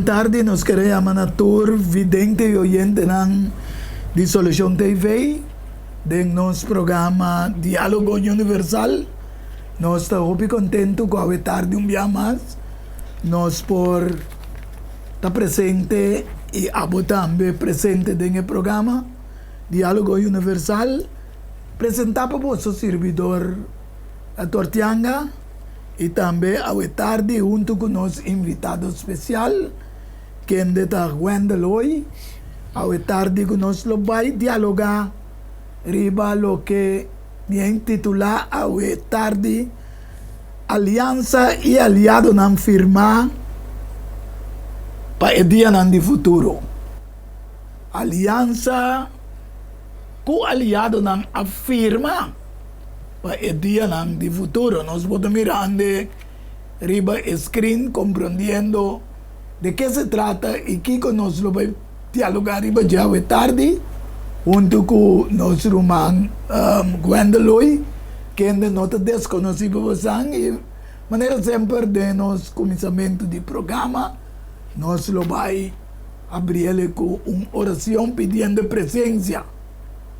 Bon tardi, nos quiere yama na tur vidente y oyentenan di Solucion TV den nos programa Dialogo Universal. Nos ta hopi contento cu awe tardi un bia mas nos por ta presente y abo tambe presente den e programa Dialogo Universal presenta pa boso sirbidor Tortianga y tambe awe tardi hunto cu nos invitado special kende ta Wendell Hoy. Awe tardi cu nos lo bay dialoga riba loke mi a intitula awe tardi Aliansa y aliadonan firma pa e dianan di futuro. Aliansa cu aliadonan a firma pa e dianan di futuro. Nos por ta mirando riba e screen comprendiendo de ke se trata y kico nos lo bay dialoga riba dje awe tardi hunto cu nos ruman Gwendel Hoy, kende no ta desconoci pa bosan y manera semper den nos cuminsamento di programa nos lo bay abriele cu un oracion pidiendo e presencia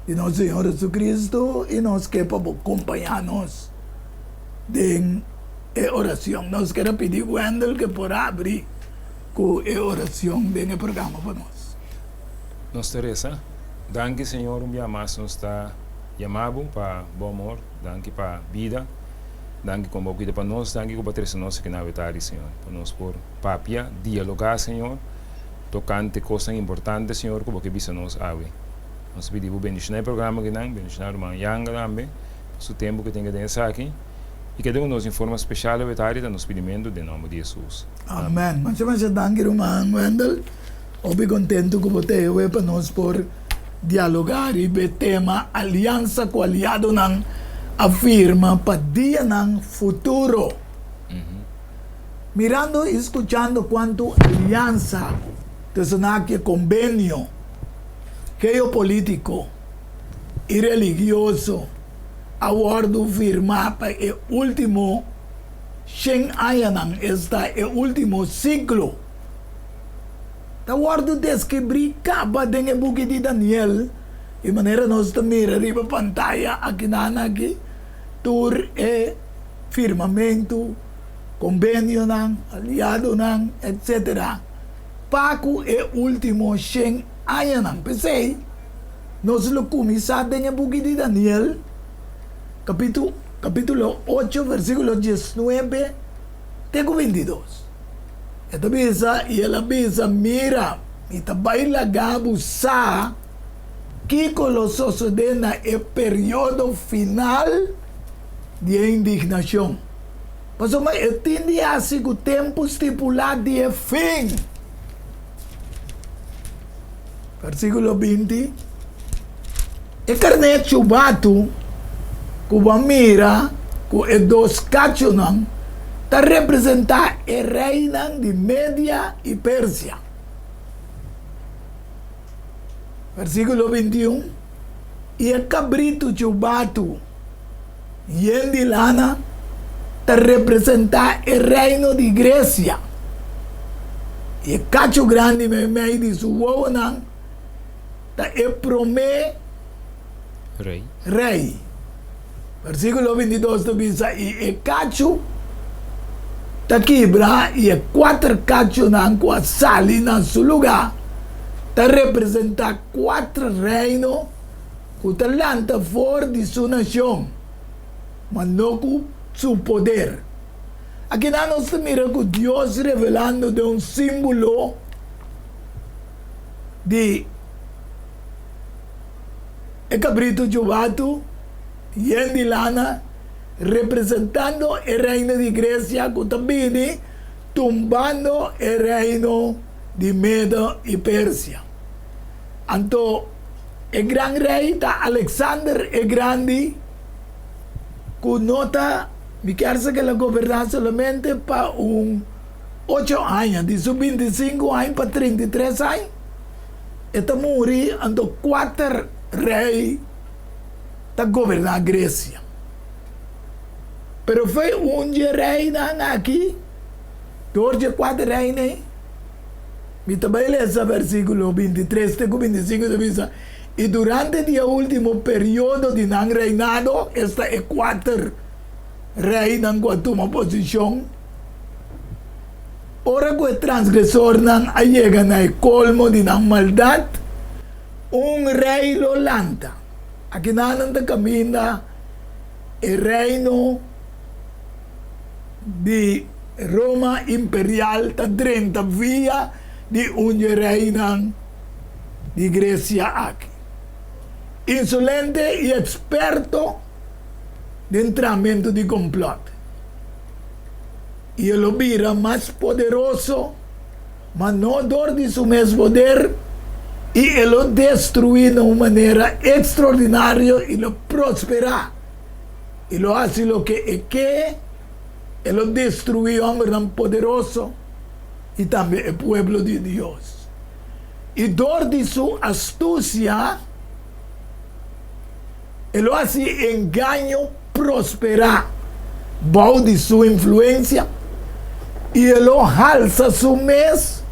di nos Señor Jesucristo y nos ke pa bo compaña nos den e oracion. Nos ker a pidi Wendel ke por abri cu e oracion den e programa pa nos. Nos ta reza. Danki Señor un bia mas nos ta yama bo pa bo amor, danki pa bida, danki con bo cuida pa nos, danki cu bo a trece nos aki na awe tardi Señor, pa nos por papia, dialoga Señor, tocante cosnan importante Señor cu bo ke bisa nos awe. Nos ta pidi bo bendiciona e programa akinan, bendiciona ruman Yanga tambe pa su tempo cu e tin ke den esaki y keda cu nos den forma special awe tardi ta nos pidimento den nomber di Jesus. Amen. Masha masha danki ruman Wendel. Hopi contento cu bo ta ewe pa nos por dialoga riba e tema Aliansa cu Aliadonan a firma pa dianan futuro. Mirando y scuchando cuanto aliansa ta e convenio geopolitico y religioso a wordo firma pa e ultimo shen añanan, esta e ultimo siglo, ta wordo deskribí kaba den e buki di Daniel, i manera nos ta mira riba pantaya akinan aki, tur e firmamentu, kombenionan, aliadonan, etsetera, pa ku e ultimo shen añanan. P'esei, nos lo kuminsá den e buki di Daniel, kapitu kapítulo ocho, versíkulo diesnuebe te ku bintidos. E ta bisa, I el a bisa, Mira, mi ta bai laga bo sa kiko lo sosodé na e periodo final di e indignashon, pasobra e tin di hasi ku tempu stipulá di e fin. Versíkulo 20, E karné chubatu ku bo a mira ku e dos kachunan ta representá e reinan di Media i Persia. Versíkulo 21, I e kabritu chubatu yen di lana ta representá e reino di Gresia. I e kachu grandi meimei di su wowonan ta e promé Rei. rei. Versíkulo 22 ta bisa, I e kachu ta kibra, i e kuater kachunan ku a sali na su lugá ta representá kuater reino ku ta lanta for di su nashon, ma no ku su poder. Akinan nos ta mira ku Dios revelando den un símbolo di e kabritu chubatu yen di lana, representando e reino di Gresia ku ta bini tumbando e reino di Medo i Persia. Anto e gran rei ta Alexander e Grandi, ku no ta, mi kier sa ku el a goberná solamente pa un ocho aña, di su 25 aña pa 33 aña, e ta muri, anto kuater rei ta goberná Gresia. Pero foi un dje reinan aki, dor dje kuater reinan ei. Mi ta bai lesa versíkulo 23 te ku 25, ta bisa, I durante di e último periodo di nan reinado, esta e kuater reinan ku a tuma posishon, ora ku e transgresornan a yega na e kolmo di nan maldat, un rei lo lanta. Akinan nan ta kaminda e reino di Roma imperial ta drenta via di un dje reinan di Grecia aki. Insolente i eksperto den tramentu di komplòt. I e lo bira mas poderoso, ma no dor di su mes poder, i e lo destruí na un manera ekstraordinario i lo prosperá. I lo hasi loke e ke, e lo destruí hòmbernan poderoso i tambe e pueblo di Dios. I dor di su astusia e lo hasi engaño prosperá bou di su influensia, i e lo halsa su mes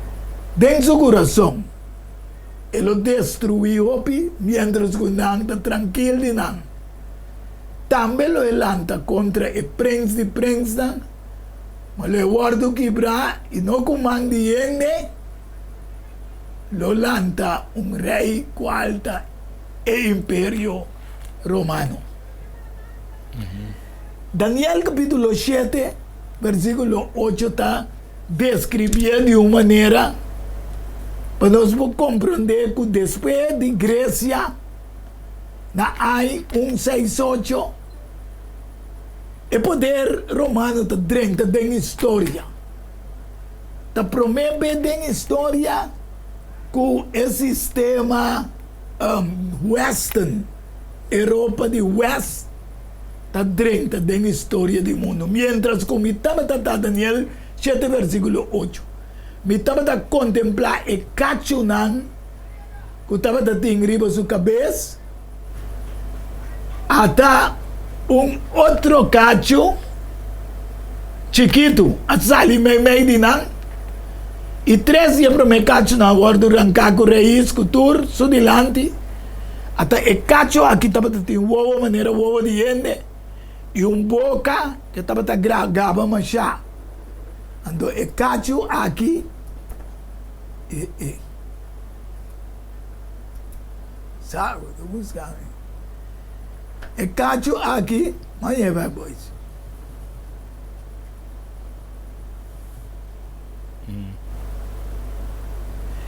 den su kurason. E lo destruí hopi miéntras ku nan ta trankil di nan. Tambe lo e lanta kontra e prens di prensnan, ma lo e wòrdu kibrá i no ku man di hende. Lo lanta un rei kual ta e Imperio Romano. Daniel kapítulo shete, versíkulo ocho ta deskribié di un manera pa nos por komprondé ku despues di Gresia na ai un seis ocho e poder romano ta drenta den historia. Ta promé be den historia ku e sistema Western, Europa di West, ta drenta den historia di mundu. Miéntras ku mi tabata ta Daniel shete versíkulo ocho, mi tabata kontemplá e kachunan ku tabata tin riba su kabes, ata un otro kachu chikitu a sali meimei di nan, i tres di e promé kachunan a wòrdu ranká ku rais ku tur su dilanti. Ata e kachu aki tabata tin wowo manera wowo di hende i un boka ke tabata gaba mashá. Anto e kachu aki e e. Sa bo ta buska mi. E kachu aki m'a yeba e boys.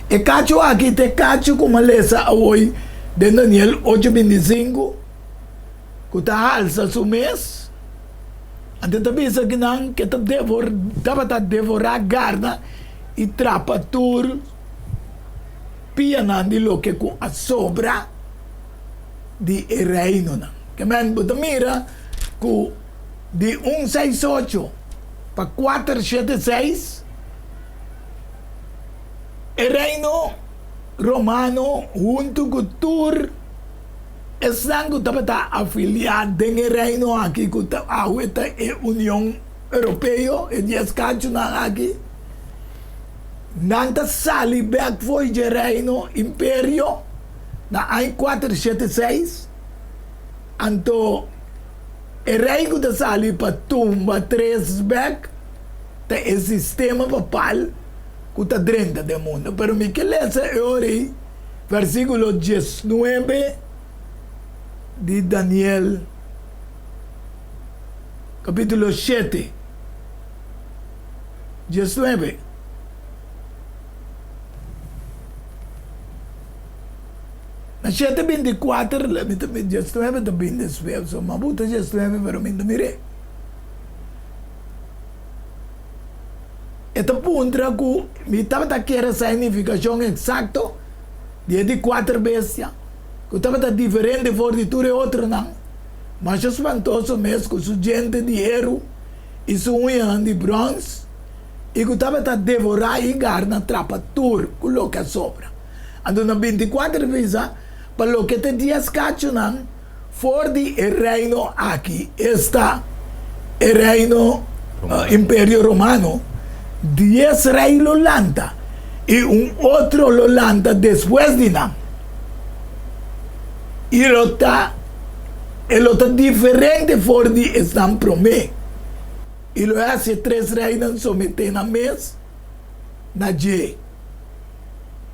E kachu aki ta e kachu ku m'a lesa awoi den Daniel ocho 25 ku ta halsa su mes. Anto ta bisa ki nan ke ta devor tabata devorá garna i trapa tur. Pianan di loke ku a sobra di e reinonan. Ke men bo ta mira ku di un seis ocho pa kuater shete seis e reino romano huntu ku tur esnan ku tabata afiliá den e reino aki ku ta awe ta e Union Europeo, e dies kachunan aki. Nan ta sali bek fo'i dje reino, imperio, na aña 476. Anto e rei ku ta sali pa tumba tres bek ta e sistema papal ku ta drenta den mundu. Pero mi ke lesa e ora ei versikulo 19 di Daniel kapitulo shete. 19. Na shete 24, mi ta 19 ta bin despues, so m'a buta 19 pero mi no ta mir'é. E ta puntra ku mi tabata kere sa e nifikashon eksakto di e di kuater bestia, ku tabata diferente for di tur e otronan, masha spantoso mes ku su djente di heru i su uñanan di bròns, i ku tabata devorá i garna trapa tur ku loke a sobra. Anto na 24 bisa, Pa loke ta dies kachunan for di e reino aki, esta, e reino, Imperio Romano, dies rei lo lanta. I un otro lo lanta despues di nan, i lo ta e lo ta diferente for di esnan promé, i lo e hasi e tres reinan someté nan mes na dje.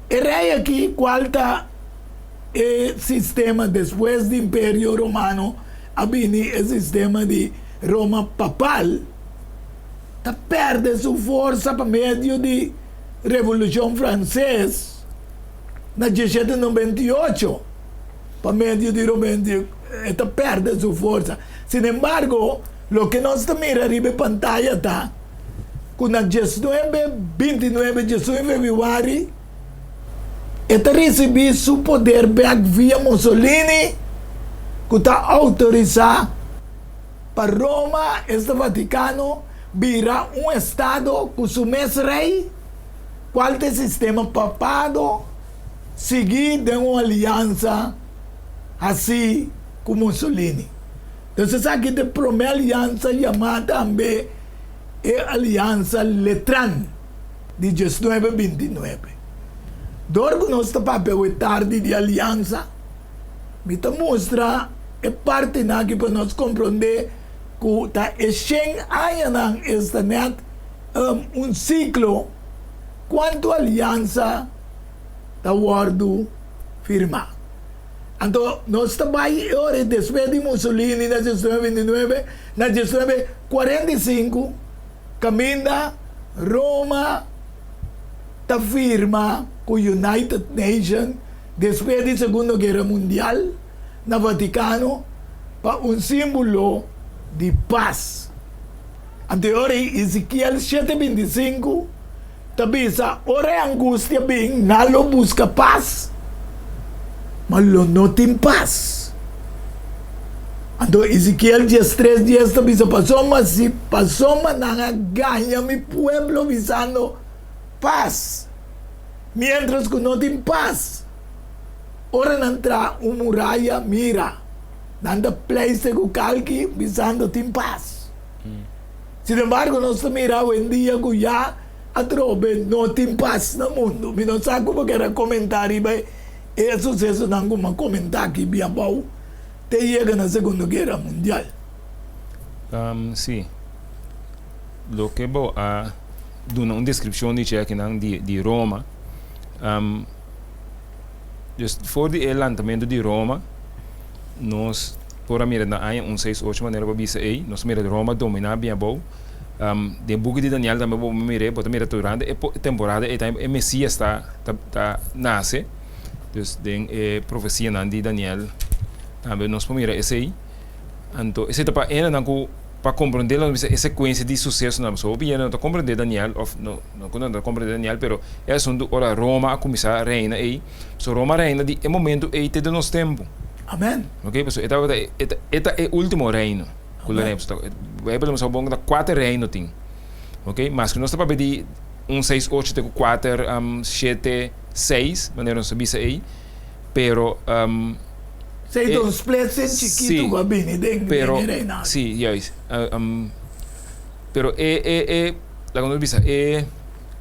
E rei aki, kual ta e sistema despues di Imperio Romano a bini e sistema di Roma papal, ta perde su forsa pa medio di Revolucion Frances na diesshete nobenta i ocho, pa medio di e ta perde su forsa. Sin embargo, loke nos ta mira riba e pantaya ta ku na diesnuebe bintinuebe, diesun febrüari, e ta risibí su poder bek via Mussolini ku ta outorisá pa Roma, esta Vaticano, bira un estado ku su mes rei, kual ta e sistema papado sigui den un aliansa hasí ku Mussolini. Entonces esaki ta e promé aliansa yamá tambe e Aliansa Letran di diesnuebe bintinuebe. Dor ku nos ta papia awe tardi di aliansa, Mi ta mustra e partinan aki pa nos komprondé ku ta e shen añanan esta nèt un siklo kuantu aliansa ta wòrdu firmá. Anto nos ta bai e ora despues di Mussolini na 1929 na 1945 kaminda Roma ta firma ku United Nation despues di Segundo Guera Mundial na Vaticano pa un símbolo di pas. Anto e ora ei Ezekiel shete 25 ta bisa, Ora e angustia bin, nan lo buska pas, ma lo no tin pas. Anto Ezekiel 13 dies ta bisa, Pasobra si pasobra nan a gaña mi pueblo bisando, Pas! Miéntras ku no tin pas, ora nan traha un muraya, mira, nan ta pleiste ku kalki bisando tin pas. Sinembargo, nos ta mira awendia ku ya atrobe no tin pas na mundu. Mi no sa ku bo kier a komentá riba e susesonan ku mi a komentá aki bia abou te yega na Segundo Guera Mundial. Sí. Loke bo a duna un deskripshon di chekinan di Roma. Dus for di e lantamentu di Roma nos por a mira na aña un seis ocho manera bo bisa ei nos mira Roma dominá bien abou. Den buki di Daniel tambe bo mir'é bo ta mira durante e temporada ei tambe e Mesias ta ta nase. Dus den e profesianan di Daniel tambe nos por mira esei. Anto esei ta pa hendenan ku Pa komprondé lo nos bisa e sekuensia di susesonan. Pasobra hopi hende no ta komprondé Daniel òf no no ku no ta komprondé Daniel pero e asuntu ora Roma a kuminsá reina ei. Pasobra Roma a reina di e momentu ei te den nos tempu. Amen. Ok pasobra e tabata e ta e ta e último reino ku lo reina. Pasobra Beibel ta mustra bon ku ta kuater reino tin. Ok maske nos ta papia di un seis ocho te ku kuater shete seis manera nos ta bisa ei pero. Sei ta un splitsing chikitu ku a bini den e reinado. Sí, juist. Pero e, e, e, laga nos bisa, e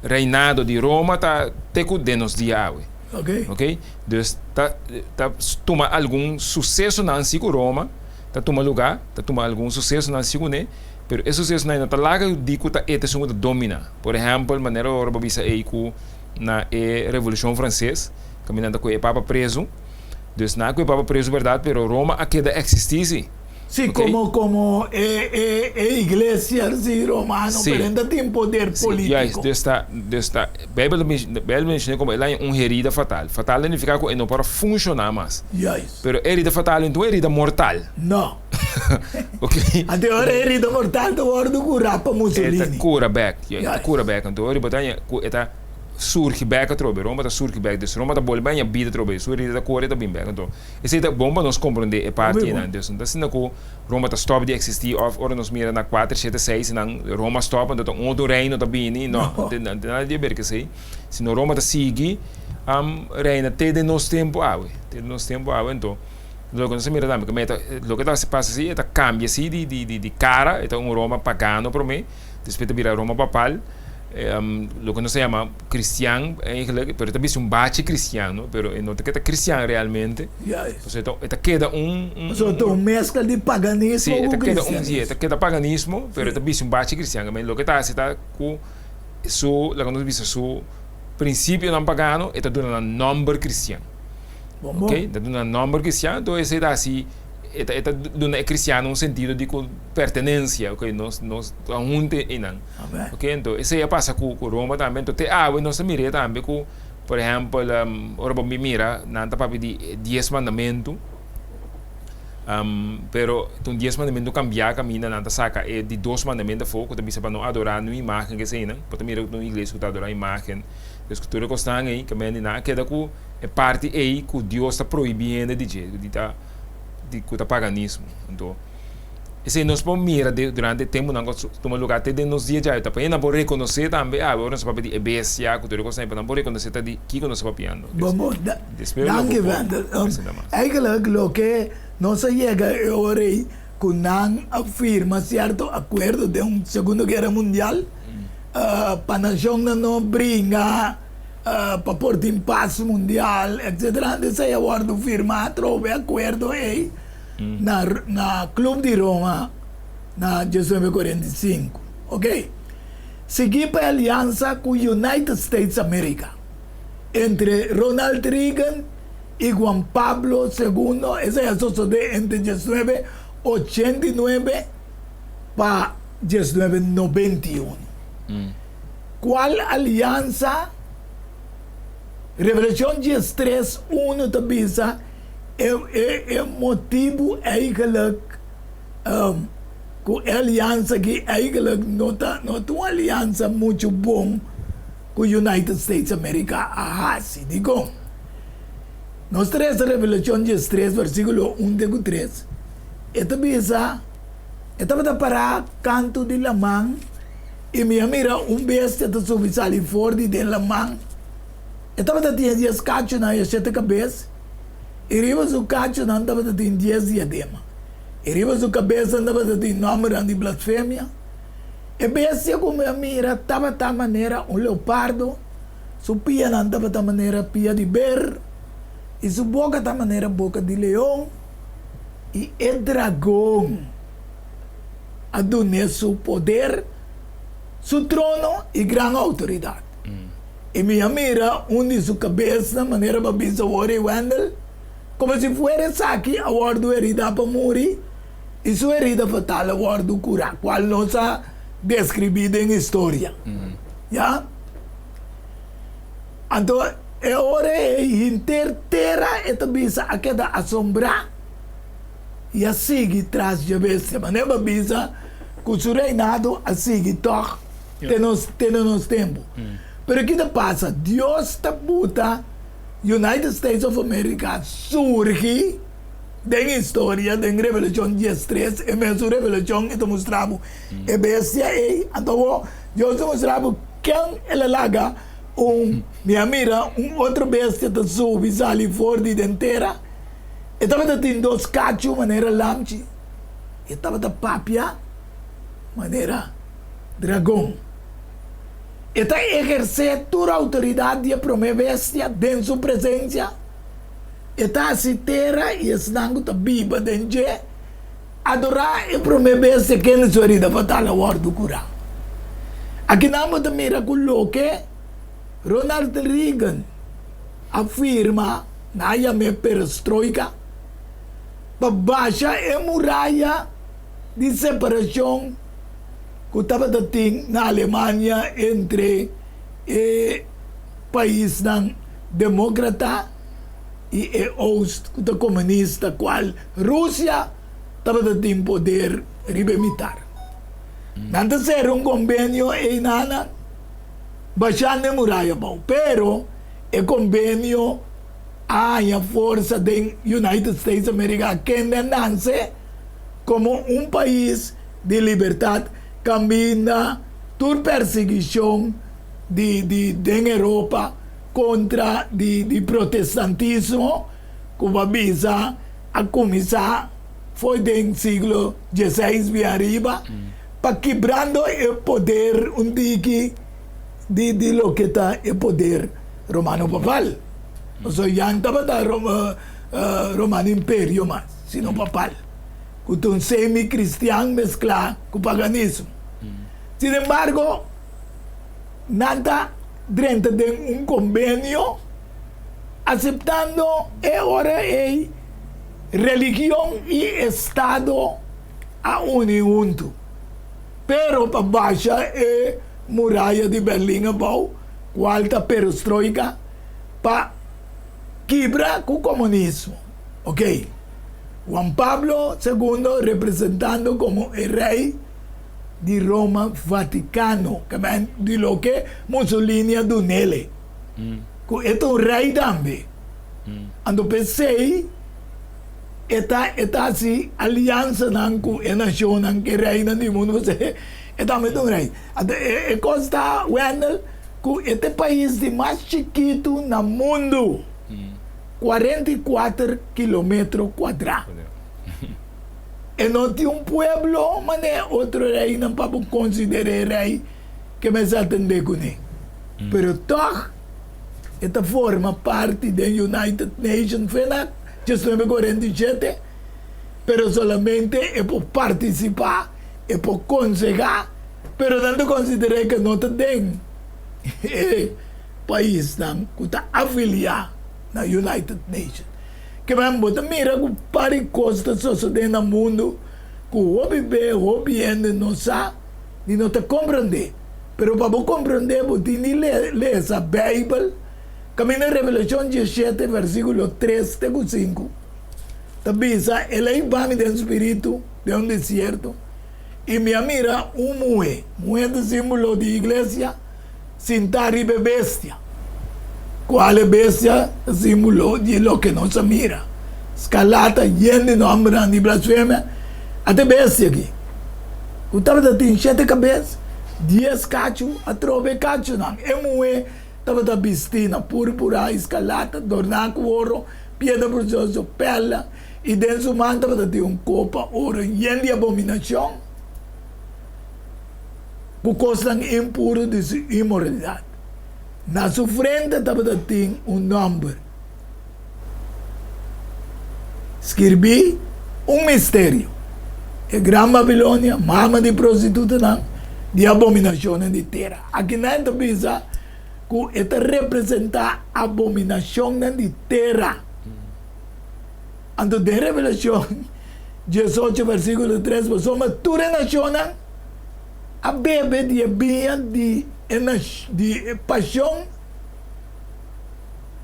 reinado di Roma ta te ku den nos dia awe. Ok. Ok? Dus ta, ta tuma algun susesonan si ku Roma ta tuma lugá, ta tuma algun susesonan si kuné, pero e susesonan ei no ta laga di ku ta e ta esun ku ta dominá. Por ehèmpel, manera ora bo bisa ei ku na e Revolushon Franses, kaminda nan ta ku e papa prezu, Dus nan a koe papa preso berdad pero Roma a keda existi si. Si como como e e e iglesia si romano pero enta tin poder Si juist dus ta dus ta bijbel ta bijbel menciona como el a haña un herida fatal fatal ta nifica cu e no por a funciona mas Juist. pero e herida fatal no ta un herida mortal. No. Ok. Anto e ora e herida mortal ta wordo cura pa Mussolini. E ta cura bek juist e ta cura bek anto ora bo ta haña cu e ta surgi bek atrobe, Roma ta surgi bek, dus Roma ta bolbe haña bida atrobe, su herida ta kore ta bin bek. Anto, esei ta bon pa nos komprondé e parti einan. Dus no ta asina ku Roma ta stòp di eksistí òf ora nos mira na kuater, shete, seis nan Roma stòp anto ta un otro reino ta bini, no, no tin nada di haber ku esei, sino Roma ta sigui reina te den nos tempu awe, te den nos tempu awe. Anto, loke nos a mira tambe ku meta loke ta pasa si e ta kambia si di kara, e ta un Roma pagano promé, despues ta bira Roma papal. Loke nos ta yama cristian eigenlijk, pero e ta bisa un bachi cristian, no? Pero e no ta keda cristian realmente. Juist. Pasobra e ta keda un, un, Pasobra ta un mezcla di paganismo Sí, e ku ta keda un, sí, e cristianismo. ta keda paganismo, pero e ta bisa un bachi cristian. Kamba loke ta hasi ta ku su, laga nos bisa su principionan pagano, e ta duna nan nomber cristian. Bon, bon. Ok, e ta duna nan nomber cristian, enton esei ta hasi, e ta, e ta duna e cristiannan un sentido di ku pertenencia, ok, nos, nos ta hunte einan. Ok, enton esei a pasa ku ku Roma tambe, enton te awe nos ta mir'é tambe ku, por ehèmpel, ora bo mira nan ta papia di e dies mandamentu, pero ta un dies mandamentu kambiá kaminda nan ta saka e di dos mandamentu afó ku ta bisa pa no adorá niun imágen ku eseinan, bo ta mira ku ta un iglesia ku ta adorá imágen, dus ku tur e kosnan ei, kaminda di nan a keda ku e parti ei ku Dios ta prohibí hende di dje, di ta di ku ta paganismo, anto. Esei nos por mira durante e tempunan ku a tuma lugá te den nos dia djawe. Ta pa nan por rekonosé tambe awe ora nos ta papia di e bestia ku tur e kosnan ei, pa nan por rekonosé ta di kiko nos ta papiando. Bon, bon. Danki, Wendel. Eigenlijk loke nos a yega e ora ei ku nan a firma sierto akuerdo den un Segundo Guera Mundial pa nashonnan no bringa pa por tin pas mundial etcetera. Esei a wòrdu firmá atrobe e akuerdo ei. Na na Club di Roma na 1945. Ok. Sigui pa e aliansa ku United States America entre Ronald Reagan i Juan Pablo Segundo, esei a sosodé entre 1989 pa 1991. Kual aliansa? Revelashon 13, uno ta bisa. E motibu eigenlijk ku e aliansa aki eigenlijk no ta no ta un aliansa muchu bon ku United States America a hasi. Dikon? Nos ta resa Revelashon 13 versikulo un te ku tres, e ta bisa, E tabata pará kantu di laman i mi a mira un bestia ta subi sali for di den laman. E tabata tin e dies kachunan i e shete kabes, i riba su kachunan tabata tin dies diadema, i riba su kabesnan tabata tin nòmbernan di blasfemia. E bestia ku mi a mira tabata manera un leopardo, su pianan tabata manera pia di ber, i su boka ta manera boka di leon, i e dragon a dun'é su poder, su trono i gran outoridat. I mi a mira un di su kabesnan, manera bo a bisa awor ei, Wendell, komo si fuera esaki a wòrdu heridá pa muri, i su herida fatal a wòrdu kurá, kual nos a deskribí den historia. Ya. Anto e ora ei henter tera, e ta bisa, a keda asombrá i a sigui tras dje bestia. Manera bo a bisa ku su reinado a sigui tòg. Te nos te na nos tempu. Pero ki ta pasa? Dios ta buta United States of America surgi den historia, den Revelashon 13, e mesun revelashon e ta mustra bo e bestia ei. Anto awor Dios ta mustra bo ken el a laga un, mi a mira un otro bestia ta subi sali for di den tera. E tabata tin dos kachu manera lamchi. E tabata papia manera dragon. E ta ehersé tur outoridat di e promé bestia den su presensia. E ta hasi tera i esnan ku ta biba den dje adorá e promé bestia kende su herida fatal a wòrdu kurá. Akinan bo ta mira ku loke Ronald Reagan a firma, nan a yam'é perestroika, pa basha e muraya di separashon ku tabata tin na Alemania entre e paisnan demókrata i e Oost ku ta komunista, kual Rusia tabata tin poder riba e mitar. Nan ta sera un kombenio einana bashando e muraya abou, pero e kombenio a haña forsa den United States America kende a nanse komo un pais di libertat kaminda tur persiguishon di di den Europa kontra di di protestantismo ku bo a bisa a kuminsá for den siglo dieseis bin ariba pa kibrando e poder un tiki. di di loke ta e poder romano papal. Pasobra ya no tabata Romano Imperio mas, sino papal, ku ta un semi-kristian mesklá ku paganismo. Sin embargo, nan ta drenta den un kombenio aseptando e ora ei religion i estado a uni huntu. Pero pa basha e muraya di Berlin abou, kual ta perestroika, pa kibra ku komunismo. Ok. Juan Pablo Segundo representando komo e rei di Roma Vatikano, di loke Mussolini a dun'ele, ku e ta un rei tambe. Anto p'esei e ta e ta hasi aliansanan ku e nashonnan, ku e reinan di mundu, pasobra e tambe ta un rei. Anto e kos ta, Wendell, ku e ta e pais di mas chikitu na mundu, 44 kilometro kuadrá. E no tin un pueblo manera otro reinan pa bo konsider'é rei ke mester atendé kuné. Pero tòg e ta forma parti den United Nations fena 1947, pero solamente e por partisipá, e por konsehá, pero nan ta konsider'é ke no ta den e paisnan ku ta afiliá na United Nations. Kiman bo ta mira ku par di kos ta sosodé na mundu ku hopi be hopi hende no sa ni no ta komprondé. Pero pa bo komprondé bo tin di lesa Beibel kaminda Revelashon 17 versíkulo 3 te ku 5 ta bisa, El a hiba mi den spiritu den un desierto i mi a mira un muhé, muhé ta símbolo di iglesia, sintá riba e bestia. Kual e bestia ta símbolo di loke nos a mira? Skarlata yen di nòmbernan di blasfemia. Ata e bestia aki, ku tabata tin shete kabes, dies kachu, atrobe e kachunan. E muhé tabata bistí na púrpura i skarlata, dorná ku oro, piedra presioso, pèrla, i den su man tabata tin un kopa oro yen di abominashon. Ku kosnan impuru di su inmoralidat. Na su frente tabata tin un nòmber skirbí, un misterio, E Gran Babilonia, mama di prostitutanan, di abominashonnan di tera. Akinan ta bisa ku e ta representá abominashonnan di tera. Anto den Revelashon 18 versíkulo 3, pasobra tur e nashonnan a bebe di e biña di e di e pashon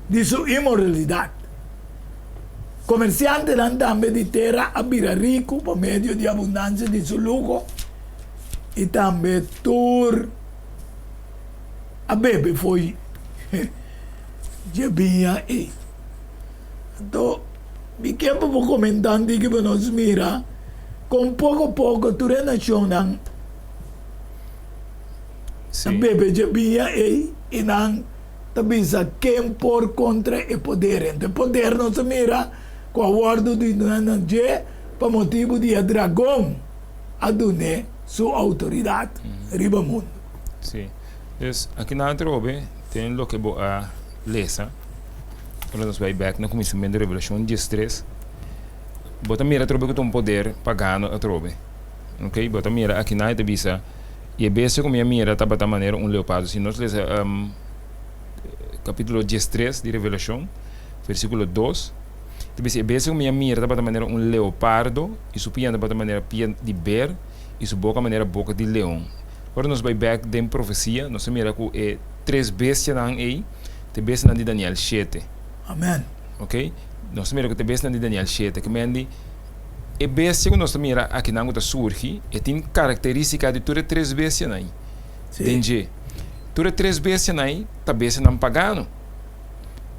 di su inmoralidat. Komersiantenan tambe di tera a bira riku pa medio di abundansia di su luho, i tambe tur a bebe fo'i dje biña ei. Anto, mi ke pa bo komentá un tiki pa nos mira kon poko poko tur e nashonnan ta bebe dje biña ei i nan ta bisa ken por kontra e poder. Anto e poder nos a mira ku a wòrdu di duna na dje pa motibu di e dragon a dun'é su outoridat riba mundu. Sí. Dus, akinan atrobe den loke bo a lesa. Ora nos bai bek na kuminsamentu di Revelashon 13, bo ta mira atrobe ku ta un poder pagano atrobe. Ok, bo ta mira akinan e ta bisa, I e bestia ku mi a mira tabata manera un leopardo. Si nos lesa kapítulo 13 di Revelashon, versíkulo 2, ta bisa, E bestia ku mi a mira tabata manera un leopardo, i su pianan tabata manera pia di ber, i su boka manera boka di leon. Ora nos bai bek den profesia, nos ta mira ku e tres bestianan ei Te bestianan di Daniel 7. Amen. Ok? Nos ta mira ku te bestianan di Daniel 7. Ke men di, e bestia ku nos ta mira akinan ku ta surgi, e tin karakterístika di tur e tres bestianan ei. Sí. Den dje. Tur e tres bestianan ei ta bestianan pagano.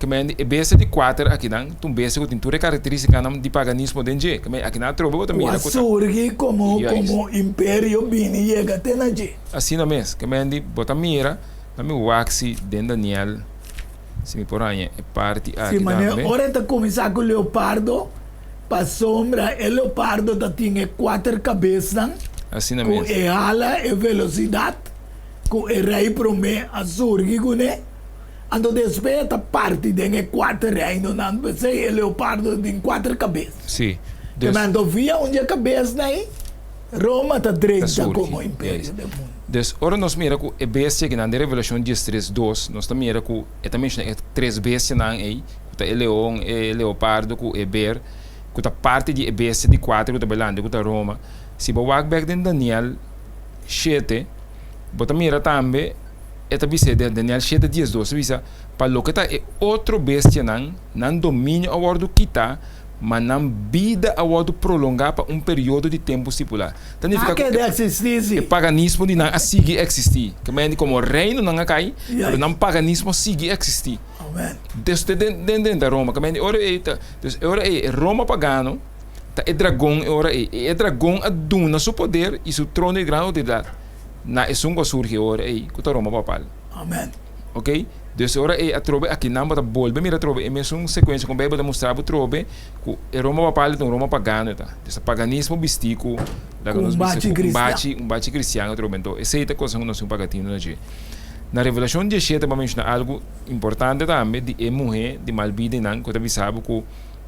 Ke men di, e bestia di kuater akinan ta un bestia ku tin tur e karakterístikanan di paganismo den dje. Ke men akinan atrobe bo ta Ku mira a ku ta. surgi komo Juist. komo imperio bini yega te na dje. Asina mes. Ke men di, bo ta mira. Na mi wak si den Daniel si mi por haña e parti Si aki manera tambe. ora e ta kuminsá ku leopardo, pasobra e leopardo ta tin e kuater kabesnan, Asina ku mes. e hala e velosidat. ku e rei promé a surgi kuné, anto despues e ta parti den e kuater reinonan, p'esei e leopardo ta tin kuater kabes. Sí, dus. Anto via un dje kabesnan ei, Roma ta Ta drenta surgi, komo imperio juist. den mundu. Dus ora nos mira ku e bestia akinan den Revelashon diestres dos, nos ta mira ku e ta menshoná e tres bestianan ei, ku ta e leon, e leopardo ku e ber, ku ta parti di e bestia di kuater ku ta belante ku ta Roma. Si bo wak bek den Daniel shete, bo ta mira tambe e ta bisa den Daniel shete diesdos ta bisa, Pa loke ta e otro bestianan, nan dominio a wòrdu kitá, ma nan bida a wòrdu prolongá pa un periodo di tempu stipulá. Ta nifiká ku e paganismo di nan a sigui eksistí. Ke manera di komo reinonan a kai, pero nan paganismo a sigui eksistí. Des te den den ta Roma. Ke manera di ora ei ta, des e ora ei e Roma pagano ta e dragon e ora ei. I e dragon a duna su poder i su trono di gran outoridat na esun ku a surgi e ora ei, ku ta Roma papal. Ok, dus ora ei atrobe akinan bo ta bolbe mira atrobe e mesun sekuensia ku Beibel ta mustra bo atrobe ku e Roma papal ta un Roma pagano e ta. Dus ta paganismo bistí ku laga nos bisa ku un bachi un bachi kristian atrobe. Anto esei ta kosnan ku nos tin paga tinu na dje. Na Revelashon diesshete bo a menshoná algu importante tambe di e muhé di mal bida einan ku ta bisa bo ku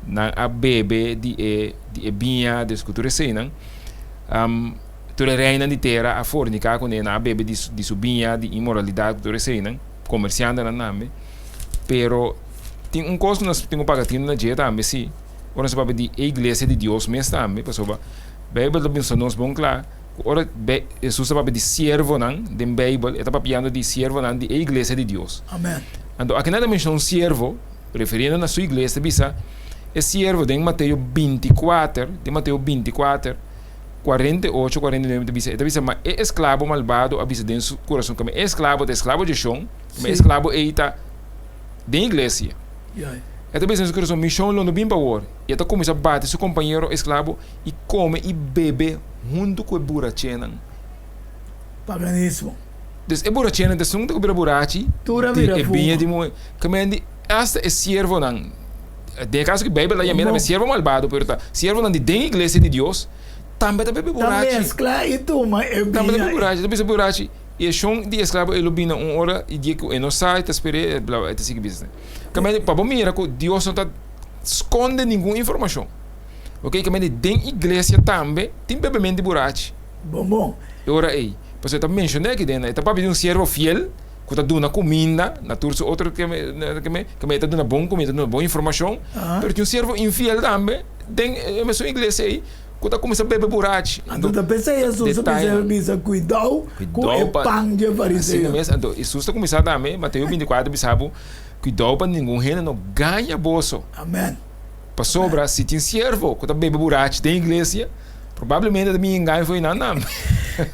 nan a bebe di e di e biña des ku tur eseinan. Tur e reinan di tera a forniká kuné, nan a bebe di di su biña di inmoralidat ku tur eseinan, komersiantenan tambe. Pero tin un kos ku nos tin ku paga tinu na dje tambe sí, ora nos ta papia di e iglesia di Dios mes tambe, pasobra Beibel ta bisa nos bon kla ku ora Hesus ta papia di siervonan den Beibel, e ta papiando di siervonan di e iglesia di Dios. Anto aki nan ta menshoná un siervo, refiriendo na su iglesia, ta bisa e siervo den Mateo bintikuater, den Mateo bintikuater, 48, 49 ta bisa, e ta bisa, ma e esklabo malbado a bisa den su kurason, kome e esklabo ta esklabo dje shon, kome e esklabo ei ta den iglesia. E ta bisa den su kurason, mi shon lo no bin pa awor. I e ta kuminsá bati su kompañero esklabo i kome i bebe huntu ku e burachenan. Paganismo. Dus e burachenan ta esun ta ku bira burachi di e biña di muhé. Kome di asta e siervonan. Den e kaso ku Beibel ta yam'é tambe siervo malbado, pero ta siervonan di den iglesia di Dios tambe ta bebe burachi. Ta meskla i tuma e biña. Tambe ta bebe burachi, ta bisa burachi. I e shon di esklabo ei lo bini un ora i dia ku e no sa, e ta sper'é, bla bla, e ta sigui bisa. Kaminda pa bo mira ku Dios no ta skonde ningun informashon. Oke, kaminda den iglesia tambe tin bebemento di burachi. Bon bon. E ora ei, pasobra e ta menshoná aki den, e ta papia di un siervo fiel. ku ta duna kuminda na tur su otro ke me ta duna bon kuminda, ta duna bon informashon, pero tin un siervo infiel tambe den e mesun iglesia ei ku ta kuminsá bebe burachi. Anto ta p'esei Hesus a bisa bisa kuidou ku e pan dje fariseo. Asina mes, anto Hesus ta kuminsá tambe, Mateo bintikuater bisa bo, kuidou pa ningun hende no gaña boso. Amen. Pasobra si tin siervo ku ta bebe burachi den iglesia, probablemente ta bin engaño for nan tambe.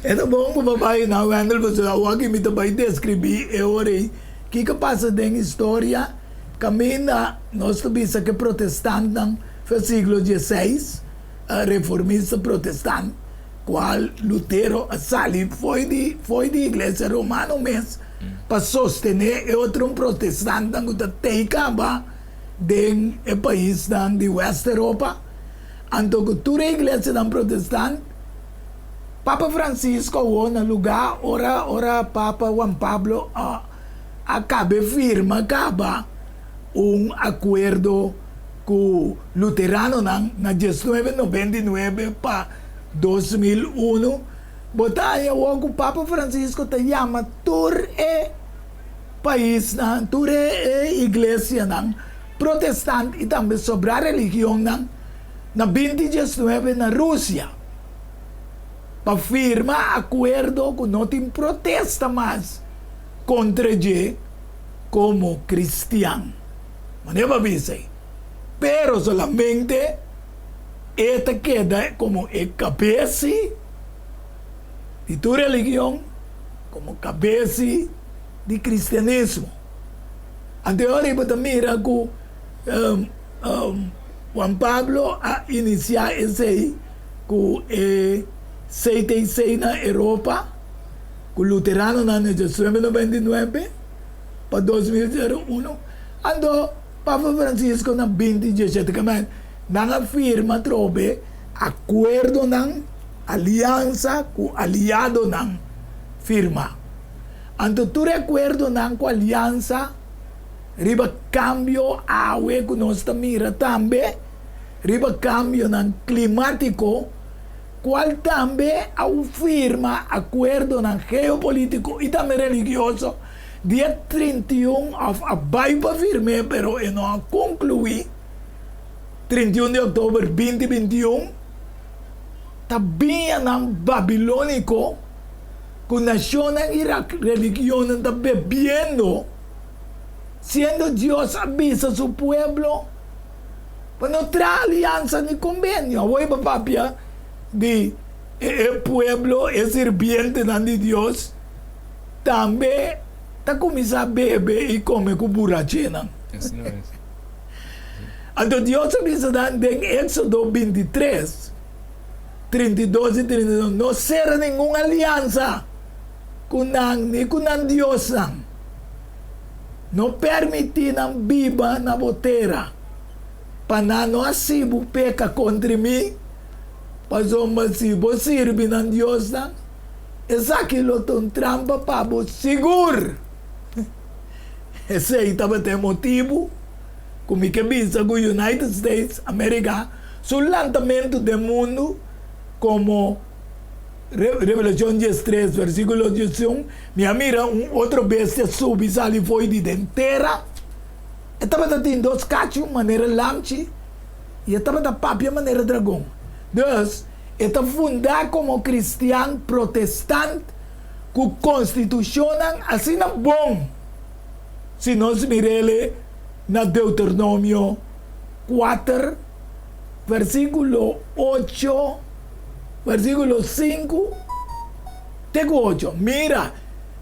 E ta bon ku bo bai na Wendel pasobra awor aki mi ta bai deskribí e ora ei kiko pasa den historia kaminda nos ta bisa ku e protestantnan for siglo dieseis, reformista protestant, kual Lutero a sali foi di foi di iglesia romano mes pa sostené e otro protestantnan ku ta tei kaba den e paisnan di West Europa, anto ku tur e iglesianan protestant, Papa Francisco awor na lugá ora ora Papa Juan Pablo a a kabe firma kaba un akuerdo ku luteranonan na diesnuebe noventa i nuebe pa 2001, bo ta haña awor ku Papa Francisco ta yama tur e paisnan, tur e iglesianan protestant i tambe sobrá religionnan na 2019 na Rusia pa firma akuerdo ku no tin protesta mas kontra dje komo kristian. Manera bo a bisa ei. Pero solamente e ta keda komo e kabesi di tur religion, komo kabesi di kristianismo. Anto e ora ei bo ta mira ku Juan Pablo a inisiá esei ku e CTC na Europa, ku luteranonan na 1999 pa 2001, anto Papa Francisco na 2017. Kamba nan a firma atrobe akuerdonan, aliansa ku aliadonan firma. Anto tur e akuerdonan ku aliansa riba kambio awe ku nos ta mira tambe riba kambionan klimátiko kual tambe a firma akuerdonan geopolítiko i tambe religioso dia 31 òf a bai pa firm'é pero e no a konkluí 31 di òktober 2021 ta biñanan babilóniko ku nashonnan i religionnan ta bebiendo, siendo Dios a bisa su pueblo pa no traha aliansa ni kombenio. Awor bo papia di e pueblo, e sirbientenan di Dios tambe ta kuminsá bebe i kome ku burachenan. Anto Dios a bisa nan den Éksodo 23. 32 i 32, No sera ningun aliansa ku nan ni ku nan diosnan. No permití nan biba na bo tera, pa nan no hasi bo peka kontra mi, pasobra si bo sirbi nan diosnan, esaki lo ta un trampa pa bo sigur. Esei tabata e motibu ku mi ke bisa ku United States, Amerika, Su lantamentu den mundu komo Revelashon 13, versíkulo 11, Mi a mira un otro bestia subi sali fo'i di den tera. E tabata tin dos kachu manera lamchi i e tabata papia manera dragon. Dus, e ta fundá komo kristian protestant ku konstitushonnan asina bon. Si nos mir'el na Deuteronomio 4, versíkulo 8, versíkulo 5 te ku 8, Mira,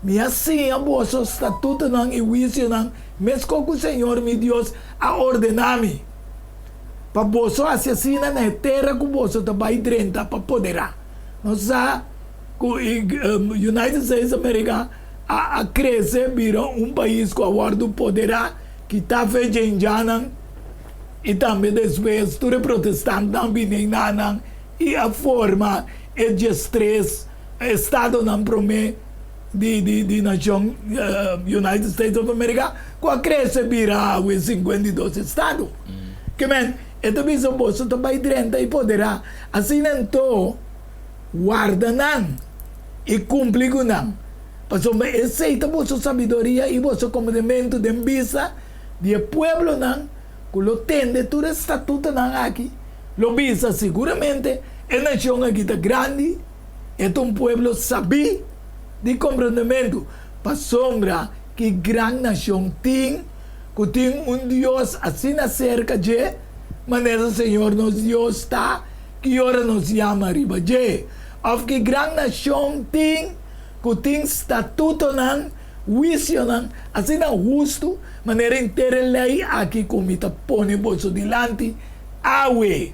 mi a siña boso statutonan i huisionan meskos ku Señor mi Dios a ordená mi, pa boso hasi asina na e tera ku boso ta bai drenta pa poderá. Nos sa ku United States of America a krese bira un pais ku a wòrdu poderá, kitá fe dje indiannan. I tambe despues tur e protestantnan bini einanan i a forma e 13 estadonan promé di di di nashon United States of America ku a krese bira awe 52 estado. Ke men e ta bisa boso ta bai drenta i poderá. Asina anto warda nan i kumpli ku nan, pasobra esei ta boso sabiduria i boso komprendementu den bisa di e pueblonan ku lo tende tur e statutonan aki, lo bisa, Siguramente e nashon aki ta grandi, e ta un pueblo sabí di komprendementu, pasobra ki gran nashon tin ku tin un Dios asina serka dje manera Señor nos Dios ta ki ora nos yama riba dje? Òf ki gran nashon tin ku tin statutonan Huisionan asina hustu manera henter e lei aki ku mi ta pone boso dilanti awe.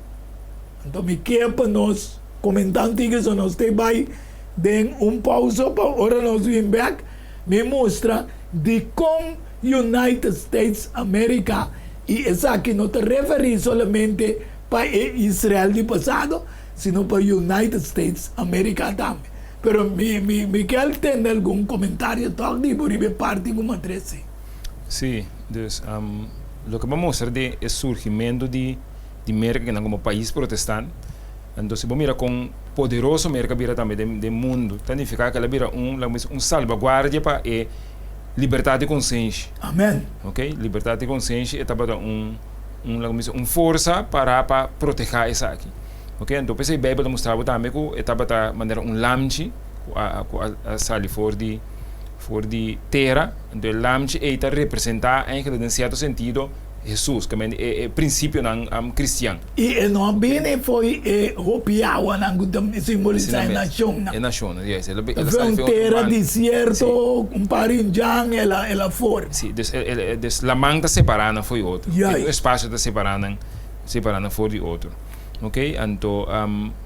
Anto mi ke pa nos komentá un tiki so nos te bai den un pausa pa ora nos bin bek mi mustra dikon United States America i esaki no ta referí solamente pa e Israel di pasado sino pa United States America tambe. Pero mi mi mi kier tende algun comentario toch di bo riba e parti cu mi a trece. Sí, dus loke bo a mustra di e surgimento di di Merca kinan como pais protestant, anto si bo mira con poderoso Merca a bira tambe den den mundo, ta nifica cu el a bira un laga mi bisa un salvaguardia pa e libertad di consenshi. Amen. Ok, libertad di consenshi e tabata un un laga mi bisa un forsa para pa proteha esaki. Ok, anto p'esei Beibel ta mustra bo tambe ku e tabata manera un lamchi ku a ku a sali for di for di tera. Anto e lamchi ei ta representá eigenlijk den sierto sentido Hesus, ke men e e prinsipionan kristian. I e no a bini fo'i e hopi awanan ku ta simbolisá e nashonnan. E nashonnan, yes. El a Ta sali un fo'i otro tera banda. desierto, un par indian el a el a forma. Si, dus e dus laman ta separá nan fo'i otro. Juist. E espasio ta separá nan separá nan for di otro. Ok, anto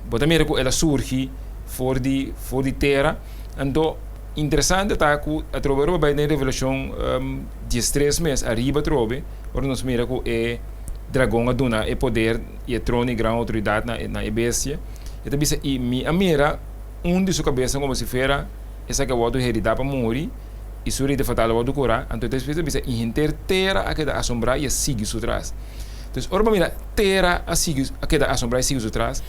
bo ta mira ku el a surgi for di for di tera. Anto interesante ta ku atrobe ora bo bai den Revelashon 13 mes ariba atrobe ora nos mira ku e dragon a duna e poder i e trono i gran outoridat na na e bestia, e ta bisa i mi a mira un di su kabesnan komo si fuera esaki a wòrdu heridá pa muri. i su herida fatal a wòrdu kurá, anto despues ta bisa i henter tera a keda asombrá i a sigui su tras. Entonces ora bo mira tera a sigui a keda asombrá i sigui su tras,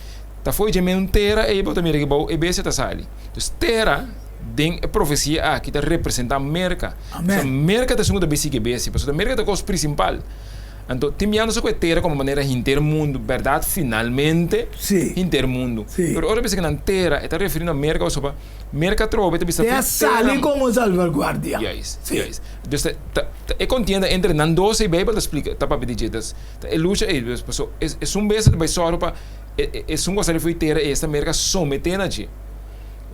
ta fo'i dje men tera ei bo ta mira aki bou e bestia ta sali. Entonces tera den e profesia aki ta representá Merka. Amen. So Merka ta esun ku ta bai sigui e bestia, pasobra Merka ta e kos prinsipal. Anto tin biaha nos a kohe tera komo manera hinter mundu, bèrdat finalmente Sí. hinter mundu. Sí. Pero ora bisa ku nan tera e ta referí na Merka pasobra Merka atrobe ta bisa Te a sali komo salvaguardia. Juist, Sí. juist. Dus ta, ta, ta e kontienda entre nan dos ei Beibel ta splika, ta papia di dje. Dus ta e lucha ei, dus paso es esun bes ta bai sòru pa e e esun ku a sali for di tera ei esta Merka someté na dje.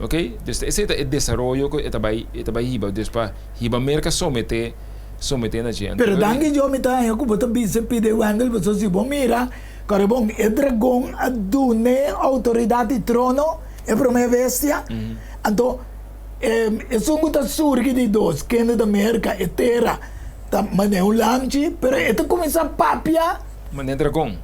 Ok, dus ta esei ta e desaroyo ku e ta bai e ta bai hiba, dus pa hiba Merka someté someté na dje. Anto Pero danki Dios mi ta haña ku bo ta bisa pidi Wendel pasobra si bo mira kòrda bon e dragon a dun'é outoridat i trono. E promé bestia, anto esun ku ta surgi di dos, kende ta merka e tera, ta manera un lamchi, pero e ta kuminsá papia. Manera dragon,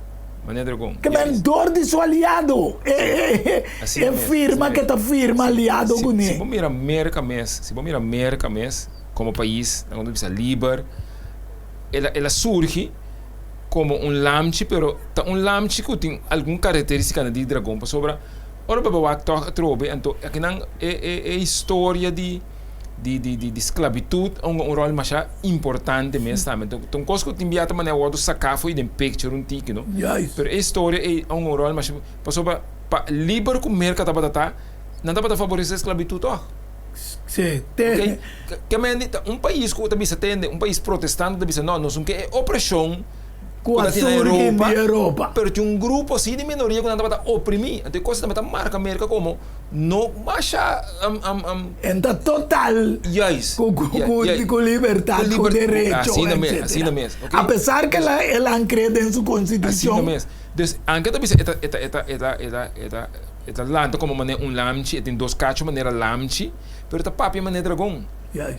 manera dragon. Ke men dor di su aliado, e firma ke ta firma aliado kuné. Si bo mira Merka mes, si bo mira Merka mes komo pais, nan ta bisa liber, el a surgi komo un lamchi, pero ta un lamchi ku tin algun karakterístikanan di dragon, pasobra. Ora bo wak tòg atrobe, anto akinan e e e historia di di di di di sklabitut a hunga un ròl masha importante mes tambe. Anto ta un kos ku tin bia ta manera wòrdu saká fo'i den picture un tiki no. Juist. Pero e historia ei a hunga un ròl masha pasobra pa liber ku Merka tabata ta, nan tabata faboresé sklabitut tòg. Sí, te. Oké, ke men di ta un pais ku ta bisa tende, un pais protestante ta bisa no, nos un ke e opreshon. Ku a surgi di Europa. Pero tin un grupo así di minoria ku nan tabata oprimí. Anto e kos tabata marka Merka komo no masha En ta total ku libertat, ku derecho, etcetera. Apesar ku el a kre den su konstitushon. Asina mes. Dus anke ta bisa e ta e ta e ta e ta e ta e ta e ta lanta komo manera un lamchi, e tin dos kacho manera lamchi, pero e ta papia manera dragon.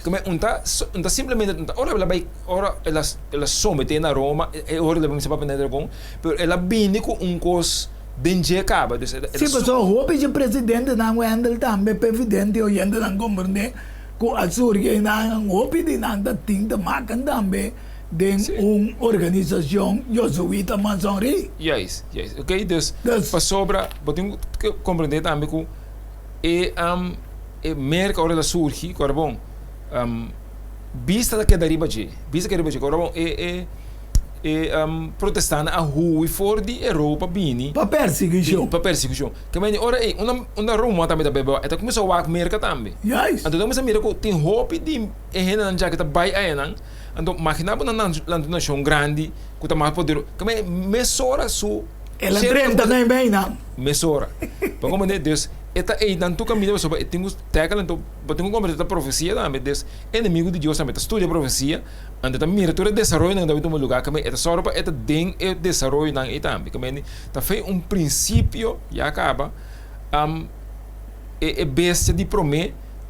Kome un ta un ta simplemente un ta ora el a bai ora el a el a someté na Roma e ora el a kuminsá papia na dragon pero el a bini ku un kos den dje kaba dus el a Sí pasobra hopi dje presidentenan Wendell tambe presidente oyentenan komprendé ku a surgi einan hopi di nan ta tin te maken tambe den un organisashon Josuita Masonri. Juist juist ok dus pasobra bo tin ku komprendé tambe ku e E merka ora el a surgi, ku ora bon, bista ta keda riba dje, bista keda riba dje, ku ora bon e e e protestantnan a hui for di Europa bini. Pa persiguishon. Pa persiguishon. Ke mende ora ei unda unda Roma tambe ta bebe e ta kuminsá wak merka tambe. Juist. Anto ta kuminsá mira ku tin hopi di e hendenan dja ke ta bai ayanan, anto magina bo nan nan nashon grandi ku ta mas poderoso, ke mende mesora su. El a drenta meimei nan. Mesora. Pa komprende, dus e ta einan tur kaminda pasobra e tin ku tèkel anto bo tin ku komprende ta profesia tambe. Dus e enemigu di Dios tambe ta studia profesia, anto e ta mira tur e desaroyonan ku ta bin tuma lugá kaminda e ta sòru pa e ta den e desaroyonan ei tambe. Kaminda ta fei un prinsipio ya kaba e e bestia di promé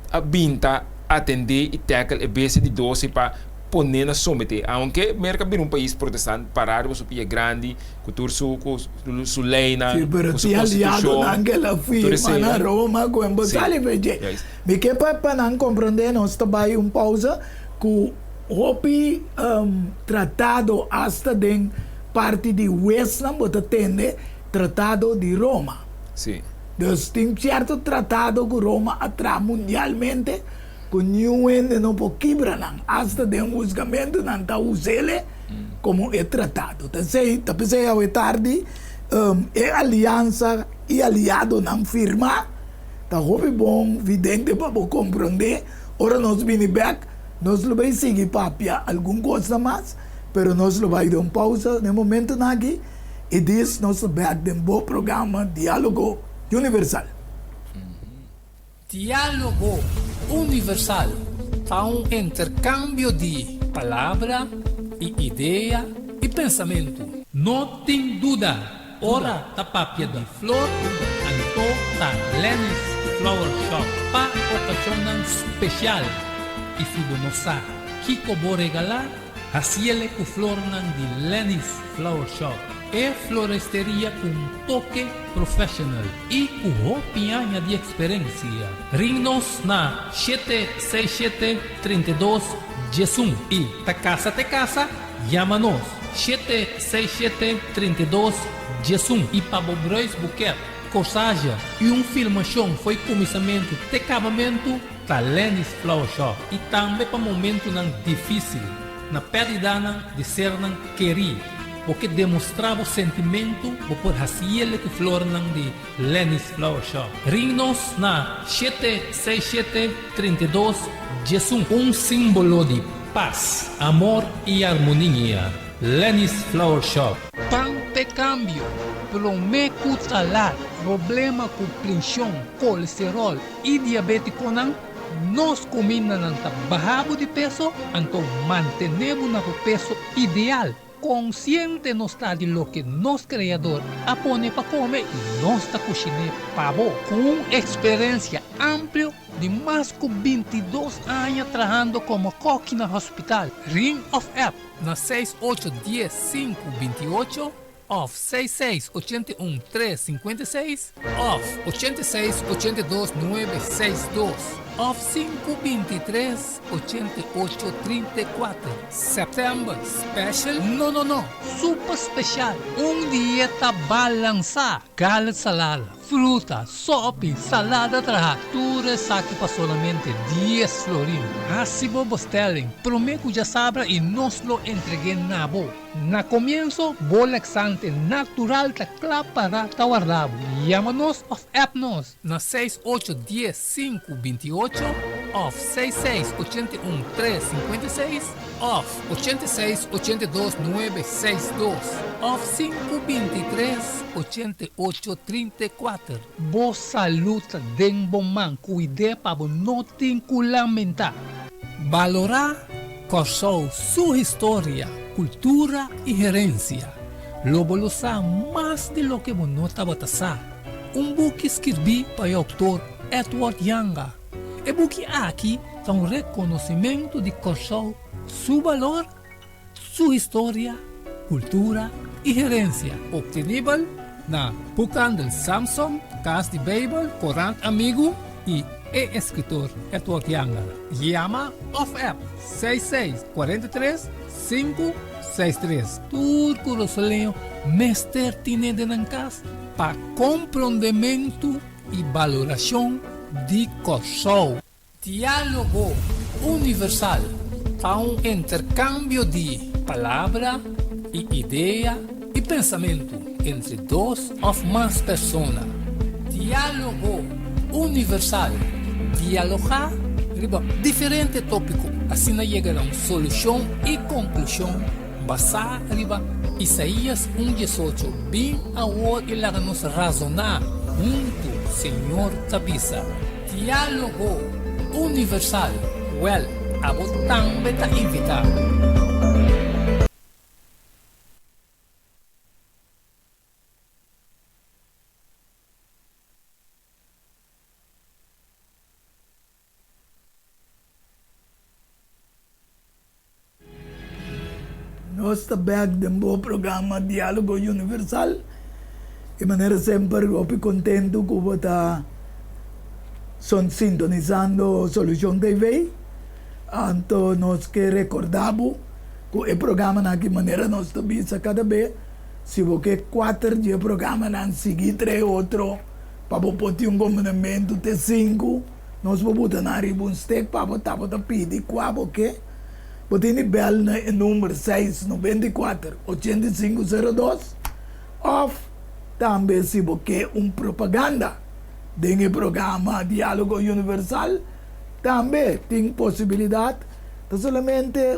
a bin ta atendé i tèkel e bestia di dos i pa pon'é na someté. Aunke Merka bira un pais protestant pará riba su pia grandi ku tur su ku su leinan, Sí, pero ku su tin aliadonan konstitushon, ke la ku tur firma na eseinan. Roma ku en bo Sí, sali fe dje. juist. Mi ke pa pa nan komprondé nos ta bai un pausa ku hopi tratado asta den parti di huesnan bo ta tende tratado di Roma. Sí. Dus tin sierto tratado ku Roma a traha mundialmente ku niun hende no por kibra nan, asta den husgamentu nan ta us'ele komo e tratado. Ta esei, ta p'esei awe tardi e aliansa i aliadonan firmá ta hopi bon vidente pa bo komprondé. Ora nos bini bèk, nos lo bai sigui papia algun kosnan mas, pero nos lo bai den un pousa den momentunan aki i dis nos ta bèk den bo programa Diálogo Universal. Diálogo Universal ta un interkambio di palabra i idea i pensamentu. No tin duda, ora ta papia di flor, anto ta Lenny's Flower Shop pa okashonnan spesial. I si bo no sa kiko bo regalá, hasiele ku flornan di Lenny's Flower Shop. E floresteria ku un toke professional i ku hopi aña di eksperensia. Ring nos na 767 32 11 i ta kasa te kasa, yama nos 767 32 11 i pa bo bruidsboeket, corsage i un filmashon fo'i kuminsamentu te kabamentu ta Lenny's Flower Shop i tambe pa momentunan difísil na pèrdidanan di sernan kerí. Bo ke demostrá bo sentimentu, bo por hasiel ku flornan di Lenny's Flower Shop. Ring nos na 767 32 11. Un símbolo di pas, amor i armonia. Lenny's Flower Shop. Pan p'e kambio, promé ku ta lat. Problema ku prenshon, kolesteròl i diabétikonan, nos kumindanan ta baha bo di peso, anto mantené bo na bo peso ideal. Konsiente nos ta di loke nos Kreador a pone pa kome i nos ta kushiné pa bo. Ku un eksperensia amplio di mas ku 22 aña trahando komo kòki na hospital, ring òf app na 6 8 10 5 28 òf 6 6 81 3 56 òf 86 82 9 6 2 òf 5 23 88 34. September special? No no no! Super special! Un dieta balansá! Garlic salada, fruta, sopi, salada trahá, tur esaki pa solamente 10 florin. Hasi bo bestelling promé ku djasabra i nos lo entreg'é na bo. Na komienso, bo laxante natural ta kla pará ta warda bo. Yama nos òf app nos na 6 8 10 5 28 òf 6 6 81 3 56 òf 86 82 9 6 2 òf 5 23 88 34. Bo salú ta den bo man, kuid'é pa bo no tin ku lamentá. Balorá Kòrsou su historia, kultura i herensia. Lo bo lo sa mas di loke bo no tabata sa. Un buki skirbí pa e outor Edward Janga. E buki aki ta un rekonosimentu di Kòrsou su balor, su historia, kultura i herensia. Optenibel na Boekhandel Samson, Kas di Beibel, Korant Amigu i e eskritor Edward Janga. Yama òf app 6 6 43 5 6 3. Tur kurasoleño mester tine den nan kas pa komprondementu i balorashon di Kòrsou. Diálogo Universal ta un interkambio di palabra i idea i pensamentu entre dos òf mas persona. Diálogo Universal, dialogá riba diferente tópiko asina yega na un solushon i konklushon basá riba Isaías un 18, Bin awor i laga nos razoná huntu, Señor ta bisa. Diálogo Universal, Wèl, abo tambe ta invitá. Nos ta bek den bo programa Diálogo Universal i manera semper hopi kontentu ku bo ta son sintonisando Solucion TV. Anto nos ke rekorda bo ku e programanan aki manera nos ta bisa kada be si bo ke kuater di e programanan sigui trae otro pa bo por tin un kombenamentu te sinku. Nos por buta nan riba un stek pa bo tabata pidi kua bo ke. Bo tin di bèl na e number seis 94 85 02 òf tambe si bo ke un propaganda den e programa Diálogo Universal tambe tin posibilidat ta solamente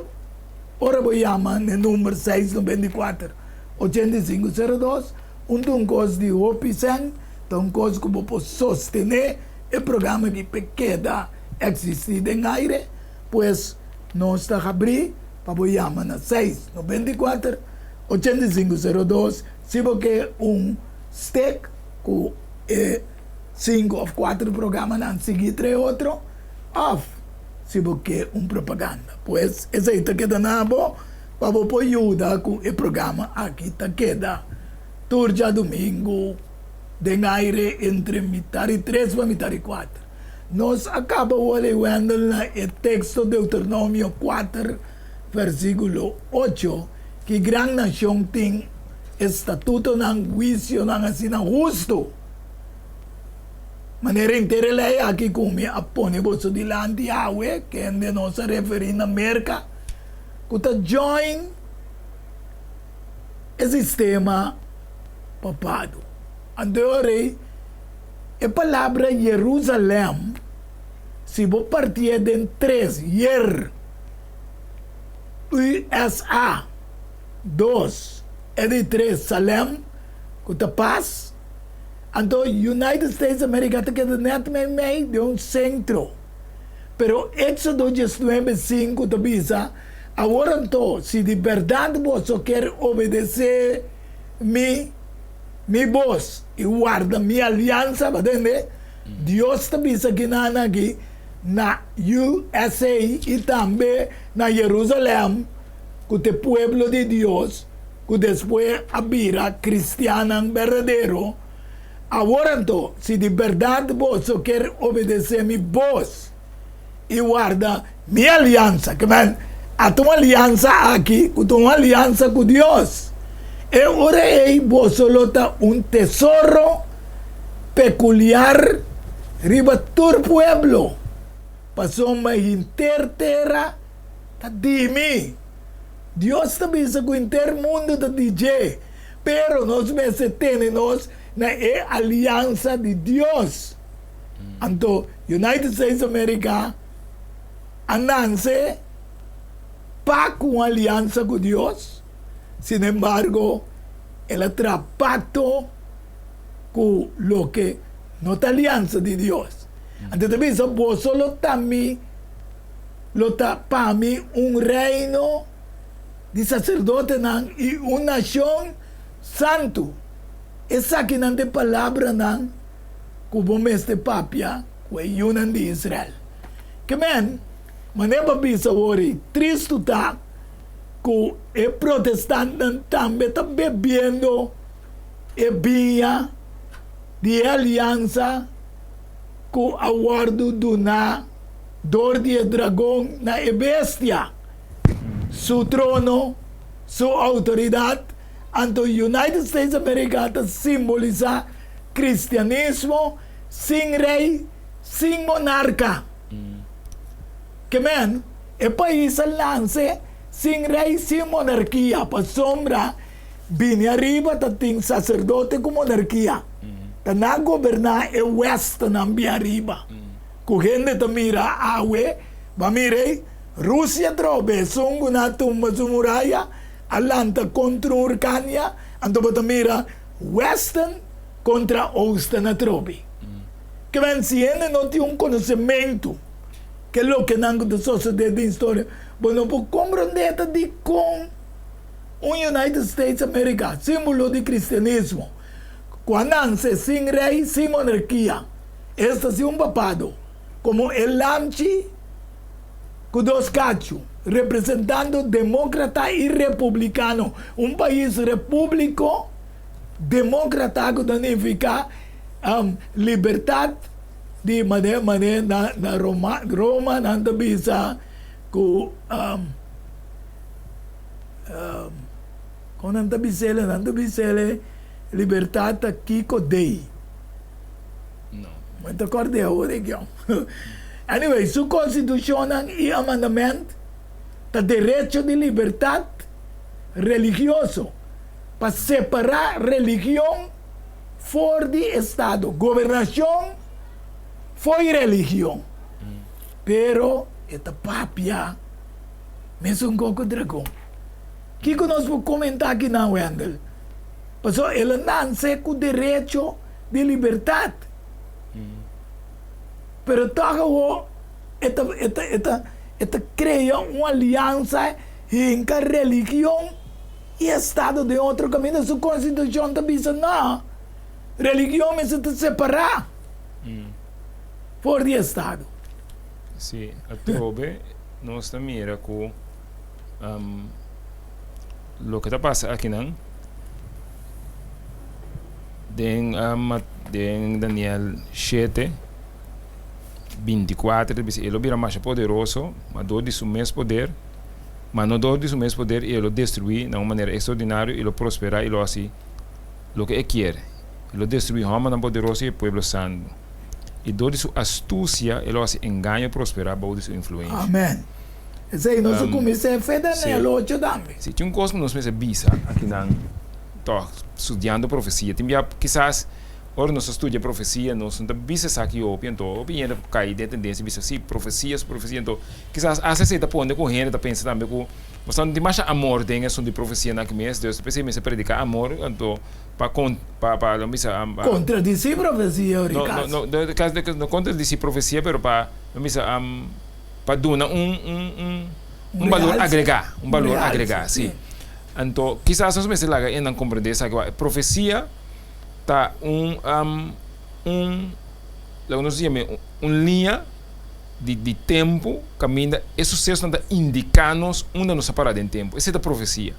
ora bo yama na e number seis 94 85 02 un ta un kos di hopi sèn ta un kos ku bo por sostené. E programa aki p'e keda eksistí den aire, pues nos ta habrí pa bo yama na seis 94 85 02 si bo ke un stek ku e sinku òf kuater programanan sigui trae otro òf si bo ke un propaganda. Pues esei ta keda na bo pa bo por yuda ku e programa aki ta keda. Tur djadumingu den aire entre mitar i tres pa mitar i kuater. Nos a kaba wòrdu wèndel na e teksto Deuteronomio kuater versíkulo ocho, Ki gran nashon tin e statutonan, huisionan asina hustu? Manera henter e lei aki ku mi a pone boso dilanti awe, kende nos a referí na Merka, ku ta join e sistema papado. Anto e ora ei, e palabra Jerusalèm, si bo partié den tres, Yer, USA, dos, e di tres, Salèm, ku ta pas, anto United States di Amerika ta keda nèt meimei den un sentro. Pero Éxodo diesnuebe, sinku ta bisa, Awor anto, si di bèrdat boso kier obedesé mi, mi bos i warda mi aliansa, bo tende? Dios ta bisa kinan aki na USA i tambe na Jerusalèm, ku ta e pueblo di Dios, ku despues a bira kristiannan berdadero, Awor anto, si di bèrdat boso kier obedesé mi bos i warda mi aliansa, ke men a ta un aliansa aki ku ta un aliansa ku Dios, e ora ei boso lo ta un tesoro pekuliar riba tur pueblo, pasobra henter tera ta di mi. Dios ta bisa ku henter mundu ta di dje, pero nos mester tene nos na e aliansa di Dios. Anto United States of America a nanse pa ku un aliansa ku Dios, sinembargo el a traha pakto ku loke no ta aliansa di Dios. Anto ta bisa, Boso lo ta mi, lo ta pa mi un reino di saserdotenan i un nashon santu. Esakinan ta e palabranan ku bo mester papia ku e yunan di Israel. Ke men, manera bo a bisa awor ei, tristu ta ku e protestantnan tambe ta bebiendo e biña di e aliansa ku a wòrdu duná dor di e dragon na e bestia, su trono, su outoridat. Anto United States America ta simbolisá kristianismo sin rei, sin monarka. Ke men, e pais a lanse sin rei, sin monarkia, pasobra Bini ariba ta tin saserdote ku monarkia. Ta nan goberná e westnan bin ariba. Ku hende ta mira awe, bo a mira ei, Rusia trobe esun ku nan a tumba su muraya, a lanta kontra un hurkania, anto bo ta mira western kontra oosten atrobe. Kiben si hende no tin un konosementu ke loke nan ku ta sosodé den historia, bo no por komprondé ta dikon. Un United States America, símbolo di cristianismo, cu a nance sin rey, sin monarkia, esta sin un papado, como e lamchi cu dos cachu, representando demócrata y republicano, un pais repúblico demócrata cu ta nifica libertad di manera manera na Roma nan ta bisa cu. Kon nan ta bis'el? Nan ta bis'el libertat ta kiko dei. No. Mi ta kòrd'é awor e guion. Anyway, su konstitushonnan i amandament ta derecho di libertat religioso pa separá religion for di estado, gobernashon fo'i religion. Pero e ta papia. Mesun kos ku dragon. Kiko nos por komentá akinan, Wendell? Pasobra el a nanse ku derecho di libertat. Pero tòg awor e ta e ta e ta e ta krea un aliansa hinka religion i estado den otro kaminda. Su konstitushon ta bisa no, religion mester ta separá for di estado. Sí, atrobe nos ta mira ku loke ta pasa akinan. Den den Daniel shete, bintikuater ta bisa, E lo bira masha poderoso, ma dor di su mes poder, ma no dor di su mes poder, i e lo destruí na un manera ekstraordinario, i lo prosperá i lo hasi loke e kier. E lo destruí hòmbernan poderoso i e pueblo santu. I dor di su astusia e lo hasi engaño prosperá bou di su influensia. Amen. Esei nos a kuminsá e fe Daniel ocho tambe. Si tin un kos ku nos mester bisa akinan tòg studiando profesia. Tin bia kisas ora nos ta studia profesia nos no ta bisa esaki hopi, anto hopi hende ta kai den e tendensia bisa si profesia su profesia, anto kisas asta esei ta pone ku hende ta pensa tambe ku nos no tin masha amor den esun di profesianan aki mes, dus p'esei mester prediká amor anto pa kon pa pa lo bisa Kontradisí profesia ora no kas. no no no kontradisí profesia pero pa lo bisa pa duna un un un un balor agregá, un balor agregá, sí. Anto kisas nos mester laga e nan komprendé esaki wak. E profesia ta un un laga nos yam'é un liña di di tempu kaminda e susesonan ta indiká nos unda nos ta pará den tempu. Esei ta profesia.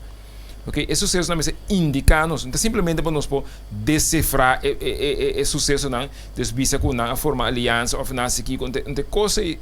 Ok, e susesonan mester indiká nos, no ta simplemente pa nos por desifrá e e e e susesonan, dus bisa ku nan a forma aliansa òf nan a hasi kiko, un ta kos ei,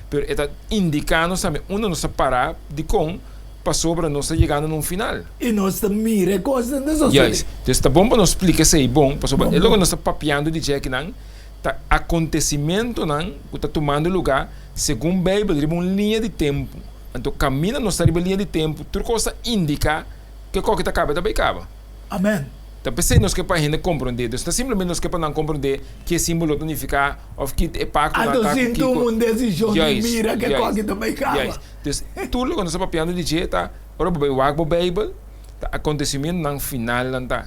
pero e ta indiká nos tambe unda nos ta pará, dikon, pasobra nos ta yegando na un final. I nos ta mira e kosnan ta sosodé. Juist. Dus ta bon pa nos splika esei bon, pasobra e loke nos ta papiando di dje akinan ta akontesimentonan ku ta tumando lugá segun Beibel riba un liña di tempu. Anto kaminda nos ta riba liña di tempu, tur kos ta indiká ku e koki ta kaba, e ta bai kaba. Amen. Ta p'esei nos ke pa hende komprondé. Dus no ta simplemente nos ke pa nan komprondé ke símbolo ta nifiká òf ki e paktonan Anto ta ku sin kiko. tuma un desishon di Juist, mira ku e juist, koki ta bai kaba. juist. Dus tur loke nos ta papiando di dje ta ora bo bai wak bo Beibel, ta akontesimentunan finalnan ta.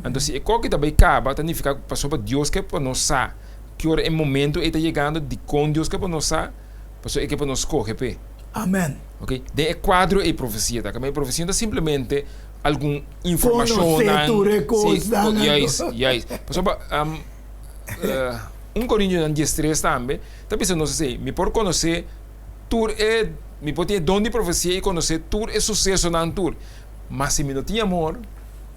Anto si e koki ta bai kaba ta nifiká ku pasobra Dios ke pa nos sa ki ora e momento ei ta yegando, dikon Dios ke pa nos sa, Pasobra e ke pa nos skohe p'e. Amen. Ok, den e kuadro ei profesia ta. Kamba e profesia no ta simplemente algun informashonnan. Konosé tur e kosnan. Si, juist, juist. Pasobra un Korintionan diestres tambe ta bisa nos esei, mi por konosé tur e, mi por tin e don di profesia i konosé tur e susesonan tur, ma si mi no tin amor,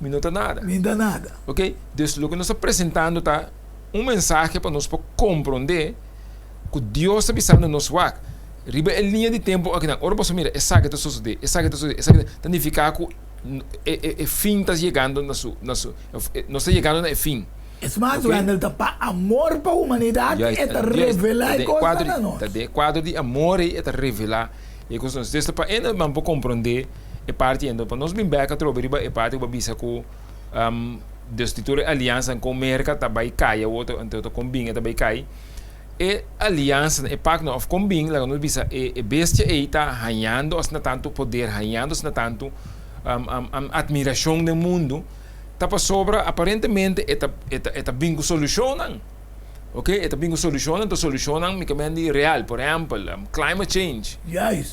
mi no ta nada. Mi no ta nada. Ok, dus loke nos ta presentando ta un mensahe pa nos por komprondé. ku Dios ta bisando nos wak riba e liña di tempu akinan, ora boso mira esaki ta sosodé, esaki ta sosodé, esaki ta nifiká ku e e fin ta yegando na su na su nos ta yegando na e fin. Es mas, Wendell, ta pa amor pa humanidat e ta revelá e kosnan na nos. Ta den e kuadro di amor ei e ta revelá e kosnan na nos. Entonces ta pa e nan por komprondé e parti ei. Pa nos bin bèk atrobe riba e parti ku bo a bisa ku Dios di tur e aliansanan ku Merka ta bai kai awor, anto ta kon bin e ta bai kai. E aliansanan, e paktonan òf kon bin, laga nos bisa e e bestia ei ta hañando asina tantu poder, hañando asina tantu atmirashon den mundu, ta pasobra aparentemente e ta e ta e ta bin ku solushonnan, oke, e ta bin ku solushonnan, anto solushonnan mi ke men di real, por ehèmpel, climate change,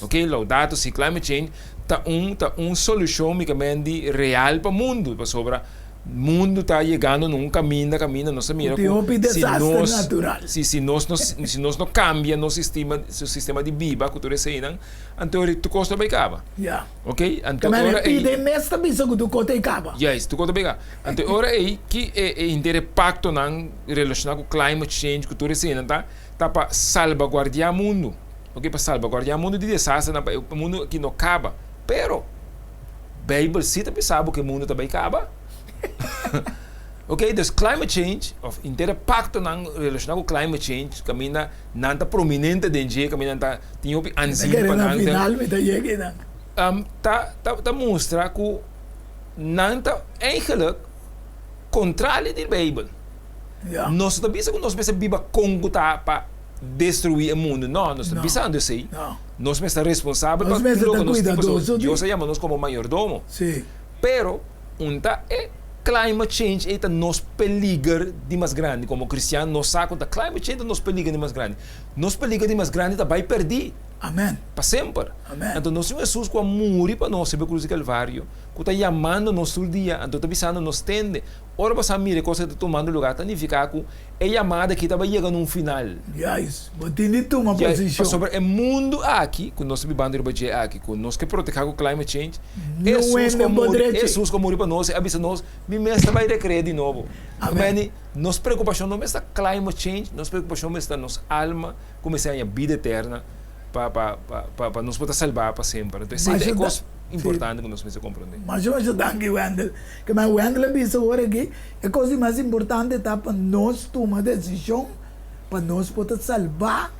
oke, Laudato Si, climate change ta un ta un solushon mi ke men di real pa mundu, pasobra. Mundu ta yegando na un kaminda kaminda nos ta mira ku si nos si si nos no si nos no kambia nos sistema su sistema di biba ku tur eseinan anto tur kos ta bai kaba ok anto ora ei Juist tur kos ta bai kaba anto ora ei ki e e henter e paktonan relashoná ku climate change ku tur eseinan ta ta pa salbaguardiá mundu ok pa salbaguardiá mundu di desasternan pa e mundu aki no kaba pero. Bijbel si ta bisa bo ku e mundu ta bai kaba. Ok, dus climate change of henter e paktonan relashoná ku climate change kaminda nan ta prominente den dje, kaminda nan ta tin hopi anzin pa nan. Final mi ta yega einan. Ta ta mustra ku nan ta eigenlijk kontrali di Bijbel. Nos no ta bisa ku nos mester biba kon ku ta pa destruí e mundu. No, nos ta bisando esei. Nos mester ta responsabel pa tur loke nos tin pasobra Dios a yama nos komo mayordomo. Pero un ta e climate change ei ta nos peliger di mas grandi. Komo kristian nos sa ku ta climate change ta nos peliger di mas grandi. Nos peliger di mas grandi ta bai pèrdí pa semper. Anto nos tin un Hesus ku a muri pa nos riba e krus di Kalvario ku ta yamando nos tur dia anto ta bisando nos tende. Ora bo sa mira e kos aki ta tumando lugar ta nifiká ku e yamada aki ta bai yega na un final. Juist, bo tin di tuma posishon. Pasobra e mundu aki ku nos ta bibando riba dje aki, ku nos ke protehá ku climate change, Hesus ku a muri, Hesus ku a muri pa nos, e a bisa nos, mi mes ta bai rekreé di nobo. Amen. Nos preokupashon no mester ta climate change, nos preokupashon mester ta nos alma ku mester haña bida eterna pa pa pa pa nos por ta salbá pa semper. Entonces esei ta e kos importante ku nos mester komprondé. Masha masha danki Wendel. Ke men Wendel a bisa awor aki, e kos di mas importante ta pa nos tuma desishon pa nos por ta salbá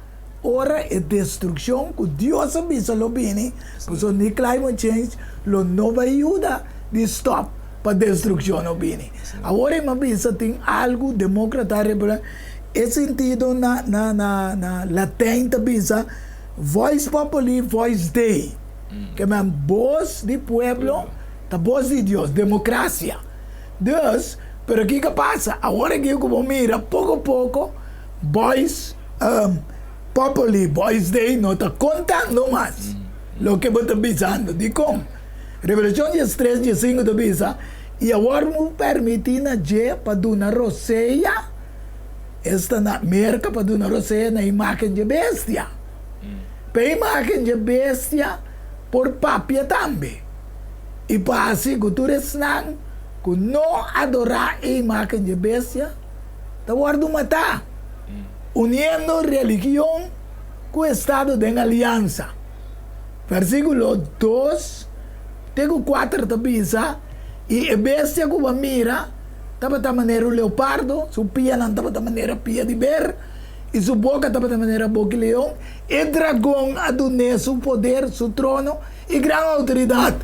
ora e destrukshon ku Dios a bisa lo bini, pasobra ni climate change lo no bai yuda di stòp pa destrukshon no bini. Awor e mi a bisa tin algu demókrata republikano, e sentido na na na na Latijn ta bisa voice populi voice Dei, ke men bos di pueblo ta bos di Dios, demokrasia. Dus, pero kiko a pasa? Awor aki ku bo mira poko poko voice populi voice Dei no ta kontando mas loke bo ta bisando. Dikon? Revelashon diestres diesinku ta bisa, I awor mu permití na dje pa duna rosea, esta na Merka, pa duna rosea na imágen dje bestia. Pa e imágen dje bestia por papia tambe, i pa hasi ku tur esnan ku no adorá e imágen dje bestia ta wòrdu matá, uniendo religion ku estado den aliansa. Versíkulo dos te ku kuater ta bisa, I e bestia ku bo a mira tabata manera un leopardo, su pianan tabata manera pia di ber, i su boka tabata manera boki leon. E dragon a dun'é su poder, su trono i gran outoridat.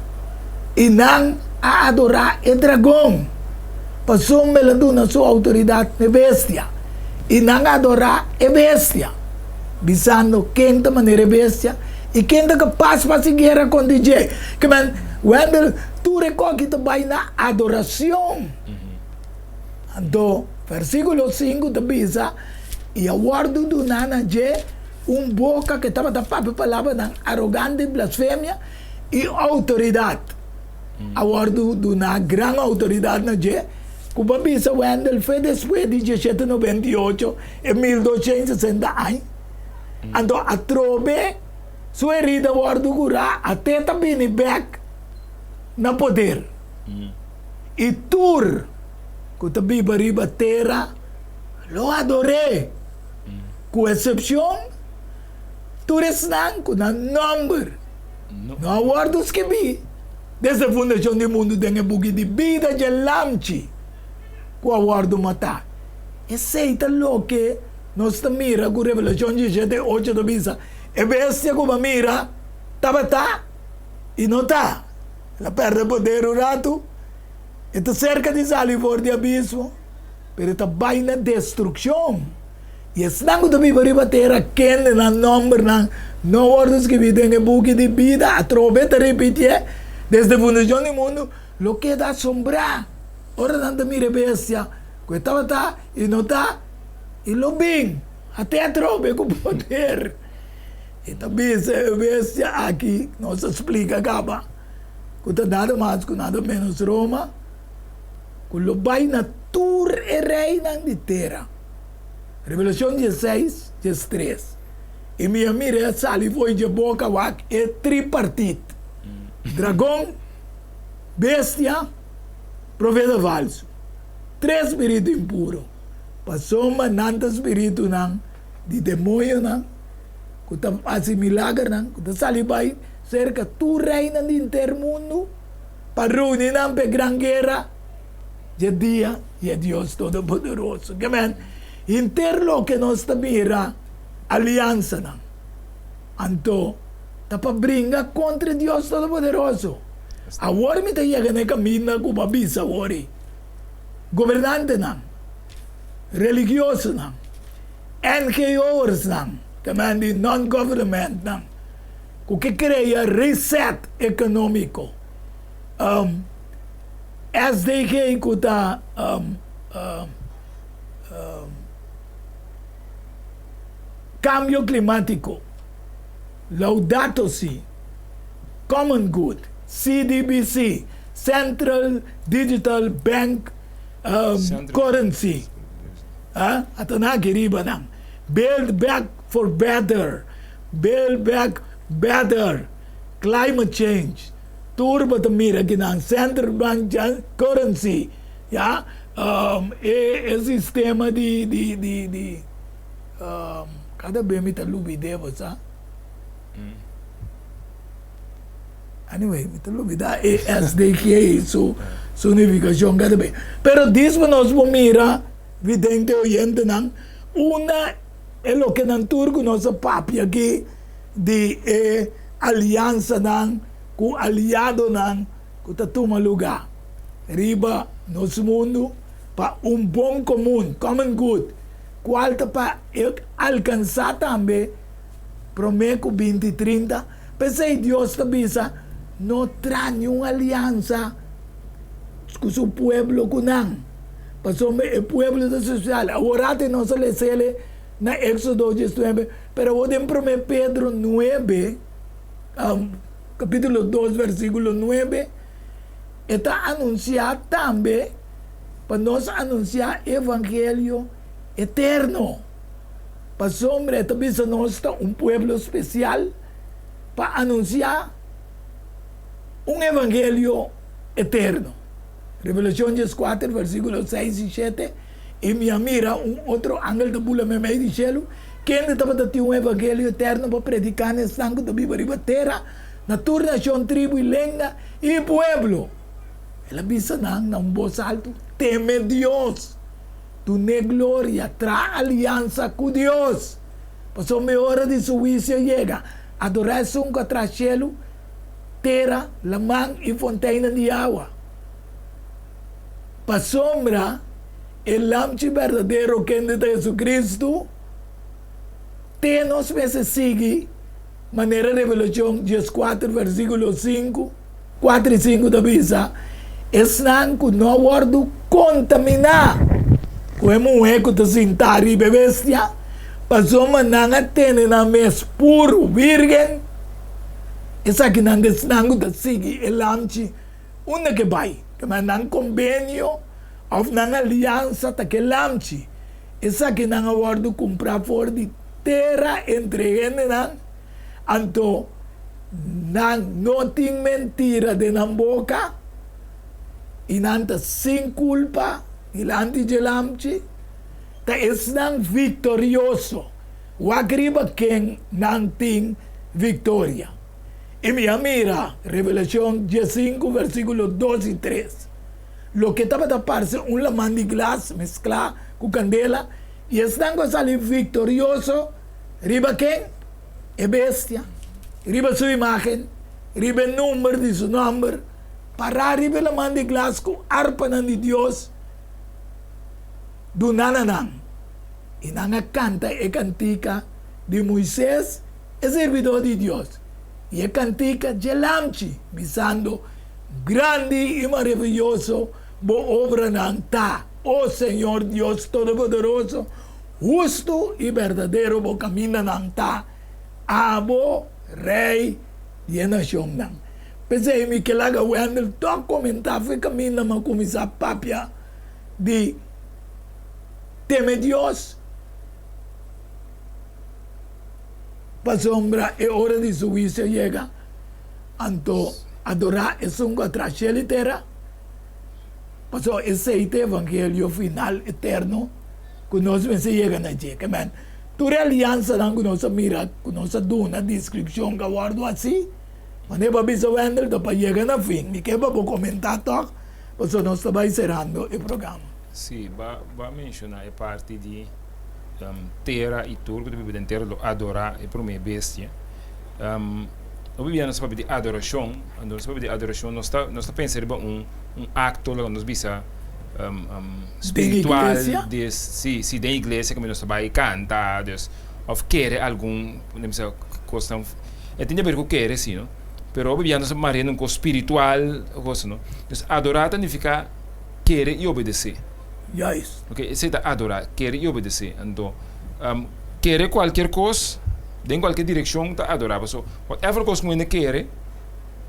I nan a adorá e dragon, pasobra el a duna su outoridat n'e bestia. I nan a adorá e bestia, bisando, Ken ta manera e bestia? I ken ta kapas pa hasi guera kontra dje? Ke men, Wendell, tur e koki ta bai na adorashon. Anto, versíkulo sinku ta bisa, I a wòrdu duná na dje un boka ke tabata papia palabranan arogante i blasfemia, i outoridat. A wòrdu duná gran outoridat na dje, ku bo a bisa, Wendell, fe despues di diesshete noventa i ocho e 1260 aña. Anto atrobe su herida wòrdu kurá, ate ta bini bèk na poder. I tur ku ta biba riba tera lo ador'é, ku esepshon tur esnan ku nan nòmber no a wòrdu skibí desde fundashon di mundu den e buki di bida dje Lamchi ku a wòrdu matá. Esei ta loke nos ta mira ku Revelashon diesshete ocho ta bisa, E bestia ku bo a mira tabata i no ta. El a pèrdè poder un ratu, e ta serka di sali for di abismo, pero e ta bai na destrukshon. I esnan ku ta biba riba tera kende nan nòmbernan no wòrdu skibí den e buki di bida, atrobe ta ripitié, desde fundashon di mundu, lo keda asombrá ora nan ta mira e bestia ku e tabata i no ta, i lo bin ate atrobe ku poder. E ta bisa e bestia aki, nos a splika kaba, ku ta nada mas ku nada ménos Roma, ku lo bai na tur e reinan di tera. Revelashon dieseis, diestres. I mi a mira e sali fo'i dje boka wak e tripartit, dragon, bestia, profeta falsu, tres spiritu impuro, pasobra nan ta spiritunan di demoñonan ku ta hasi milagernan, ku ta sali bai serka tur reinan di henter mundu pa reuni nan pa e gran guera dje dia di e Dios Todopoderoso. Ke men, henter loke nos ta mira aliansanan, anto ta pa bringa kontra e Dios Todopoderoso. Awor mi ta yega na e kaminda ku bo a bisa awor ei, gobernantenan, religiosonan, NGO'ersnan, ke men di non-governmentnan, ku ke krea reset ekonómiko, SDG ku ta kambio klimátiko, Laudato Si, Common Good, CDBC, Central Digital Bank. Currency. Ata nan aki riba nan. Build back for better, build back better, climate change. Tur bo ta mira aki nan Central Bank Currency, ya, e sistema di di di di kada be mi ta lubid'é bo sa. Anyway, mi ta lubida e SDG su su nifikashon kada be. Pero dis pa nos por mira, vidente oyentenan, unda e loke nan tur ku nos a papia aki di e aliansanan ku aliadonan ku ta tuma lugá riba nos mundu pa un bon komun, common good, kual ta pa e alkansá tambe promé ku binti trinta. P'esei Dios ta bisa, No traha niun aliansa ku su pueblo ku nan, pasobra e pueblo ta spesial. Awor ate nos a les'el na Éxodo diesnuebe, pero awor den Promé Pedro nuebe, kapítulo dos versíkulo nuebe, e ta anunsiá tambe pa nos anunsiá evangelio eterno. Pasobra e ta bisa nos ta un pueblo spesial pa anunsiá un evangelio eterno. Revelashon dieskuater, versíkulo seis i shete, I mi a mira un otro angel ta bula meimei di shelu, kende tabata tin un evangelio eterno pa prediká na esnan ku ta biba riba tera, na tur nashon, tribu i lenga i pueblo. El a bisa nan na un bos altu, Teme Dios! Dun'é gloria, traha aliansa ku Dios, pasobra e ora di su huisio yega. Adorá esun ku a traha shelu, tera, laman i fonteinnan di awa. Pasobra e Lamchi berdadero kende ta Jesucristo, te nos mester sigui manera Revelashon dieskuater versíkulo sinku, kuater i sinku ta bisa, Esnan ku no a wòrdu kontaminá ku e muhé ku ta sintá riba e bestia, pasobra nan a tene nan mes puru, bírgen, esakinan ta esnan ku ta sigui e Lamchi unda ke bai. Kema nan kombenio òf nan aliansa ta ku e Lamchi. Esakinan a wòrdu kumprá for di tera entre hendenan, anto nan no tin mentira den nan boka, i nan ta sin kulpa dilanti dje Lamchi, ta esnan viktorioso. Wak riba ken nan tin viktoria. I mi a mira, Revelashon diesinku versíkulo dos i tres, loke tabata parse un laman di glas mesklá ku kandela, i esnan ku a sali viktorioso riba ken? E bestia, riba su imágen, riba e number di su nòmber, pará riba e laman di glas ku arpanan di Dios duná na nan. I nan a kanta e kantika di Moises, e sirbidó di Dios, i e kantika dje Lamchi, bisando, Grandi i maraviyoso bo obranan ta, o Señor Dios Todopoderoso, hustu i berdadero bo kamindanan ta, abo, Rei di e nashonnan. P'esei mi ke laga Wendell tok komentá fu e kaminda mi a kuminsá papia di teme Dios, pasobra e ora di su huisio yega, anto adorá esun ku a traha shelu i tera. Pasobra esei ta e evangelio final eterno ku nos mester yega na dje. Ke men, tur e aliansanan ku nos a mira, ku nos a duna deskripshon ku a wòrdu hasi, manera bo a bisa Wendel, ta pa yega na fin. Mi ke pa bo komentá tòg, pasobra nos ta bai serando e programa. Sí, bo a menshoná e parti di tera i tur ku ta biba den tera lo adorá e promé bestia. Hopi bia nos ta papia di adorashon, anto nos ta papia di adorashon nos ta nos ta pensa riba un un akto loke nos bisa spiritual des si si den iglesia kaminda nos ta bai kanta des òf kere algun nos bisa kosnan e tin di aber ku kere si no pero hopi bia nos ta maria un kos spiritual kos no dus adorá ta nifiká kere i obedesé. Juist. Ok, esei ta adorá, kere i obedesé. Anto, kere kualkier kos, den kualkier direkshon ta adorá. Paso, whatever kos ku hende kere,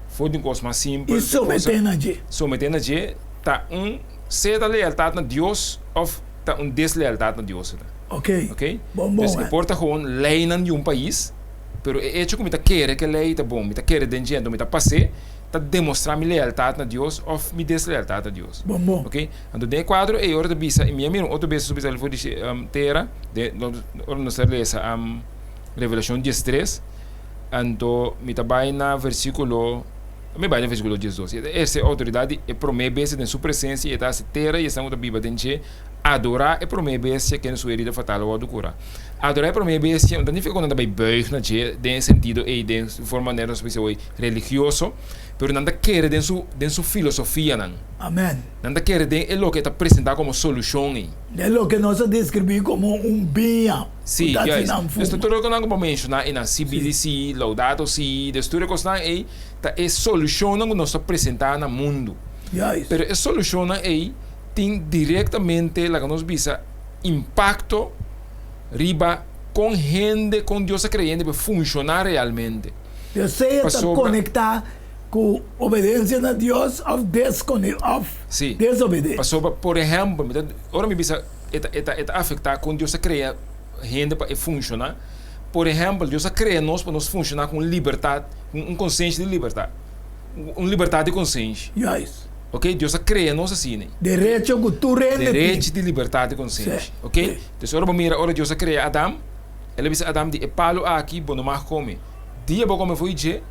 for di un kos mas simpel I someté na dje. Someté na dje ta un Sea ta lealtat na Dios òf ta un deslealtat na Dios e ta. Ok. Ok? Bon bon Dus e eh. por ta gewoon leinan di un pais, pero e echo ku mi ta kere ku e lei ta bon, mi ta kere den dje, anto mi ta pas'é, ta demostrá mi lealtat na Dios òf mi deslealtat na Dios. Bon bon. Ok? Anto den e kuadro ei ora ta bisa, i mi a mira un otro bes su bisa for di tera, den ora nos ta lesa Revelashon diestres, anto mi ta bai na versíkulo, mi bai na versíkulo diesdos, i e ta ehersé outoridat di e promé bestia den su presensia, i e ta hasi tera i esnan ku ta biba den dje adorá e promé bestia kende su herida fatal a wòrdu kurá. Adorá e promé bestia no ta nifiká ku nan ta bai bùig na dje den e sentido ei, den forma manera nos ta bisa hoy religioso, pero nan ta kere den su den su filosofianan. Amen. Nan ta kere den e loke e ta presentá komo solushon ei. Den loke nos a deskribí komo un biña ku Sí, ta hasi juist. nan Dus fuma. tur loke nan ku bo menshoná einan, CBDC, Laudato Si, dus tur e kosnan ei ta e solushonnan ku nos ta presentá na mundu. Juist. Pero e solushonnan ei tin direktamente, laga nos bisa, impakto riba kon hende, kon Dios a krea hende pa e funshoná realmente. Dios sea ta Pasobra. konektá ku obedensia na Dios òf deskone òf Sí. desobedensia. Pasobra, por ehèmpel, mi ta, ora mi bisa e ta, e ta, e ta afektá kon Dios a krea hende pa e funshoná. Por ehèmpel, Dios a krea nos pa nos funshoná ku un libertat, ku un konsenshi di libertat, un libertat di konsenshi. Juist. Ok, Dios a krea nos asina. Derecho ku tur hende tin. Derecho di libertat di konsenshi. Sí. Ok, dus ora bo mira ora Dios a krea Adam, El a bisa Adam di e palu aki bo no mag kome. Dia bo kome fo'i dje,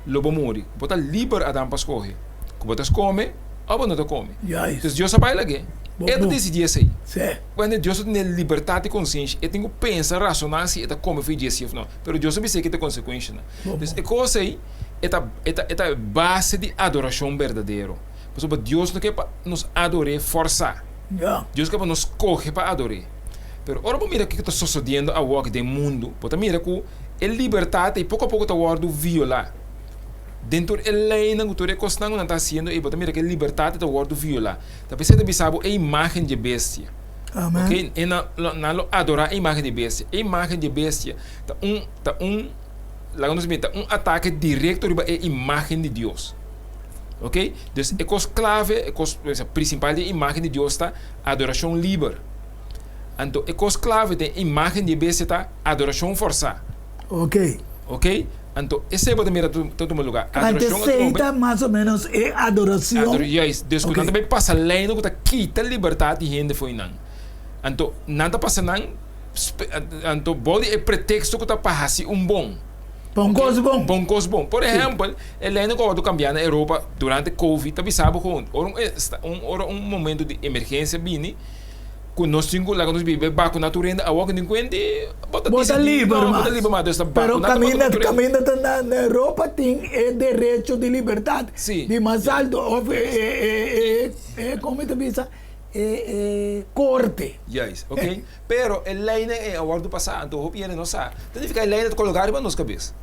lo bo muri. Bo ta liber, Adam, pa skohe ku bo ta kome òf bo no ta kome. Juist. Dus Dios a bai lag'é. Bo E ta bo. disidí esei. Sí. Wende Dios ta tene libertat di konsenshi, e tin ku pensa, rasoná si e ta kome fo'i dje si òf no. Pero Dios a bis'é ki ta e konsekuenshanan. Bo Dus bo. e kos ei, e ta e ta e ta e base di adorashon berdadero. Pasobra Dios no ke pa nos ador'é fòrsá. Ya. Dios ke pa nos skohe pa ador'é. Pero ora bo mira kiko ta sosodiendo awor den mundu, bo ta mira ku e libertat ei poko a poko ta wòrdu violá. Den tur e leinan ku tur e kosnan ku nan ta hasiendo ei, bo ta mira ku e libertat ei ta wòrdu violá. Ta p'esei ta bisa bo e imágen dje bestia. Amen. Ok, e nan lo nan lo adorá e imágen dje bestia. E imágen dje bestia ta un ta un laga nos mira ta un atake direkto riba e imágen di Dios. Ok, dus e kos klave, e kos prinsipal di e imágen di Dios ta adorashon liber. Anto e kos klave den imágen di e bestia ta adorashon fòrsá. Ok. Ok, anto esei bo ta mira ta tuma lugá. Anto Adorashon esei atrobe. ta mas o ménos e adorashon. Ador, juist. Dus ku Ok. nan ta bai pasa leinan ku ta kita libertat di hende fo'i nan. Anto nan ta pasa nan, anto bou di e preteksto ku ta pa hasi un bon. Pa un Ok, kos bon. pa un kos bon. Por Sí. ehèmpel, e leinan ku a wòrdu kambiá na Europa durante Covid ta bisa bo ku ora un ora un momento di emergensia bini, Ku nos tin ku laga nos biba e bakuna tur hende awor ku tin kuenti bo ta Bo ta disidí liber no bo mas. ta liber mas dus ta Pero bakuna ta kaminda bakuna tur hende. kaminda ta na na Europa tin e derecho di libertat Sí. di mas alto of e e e e e komo ta bisa e e korte. Juist, ok. Pero e leinan ei a wòrdu pasá anto hopi hende no sa. Ta nifiká e leinan ta kologá riba nos kabes.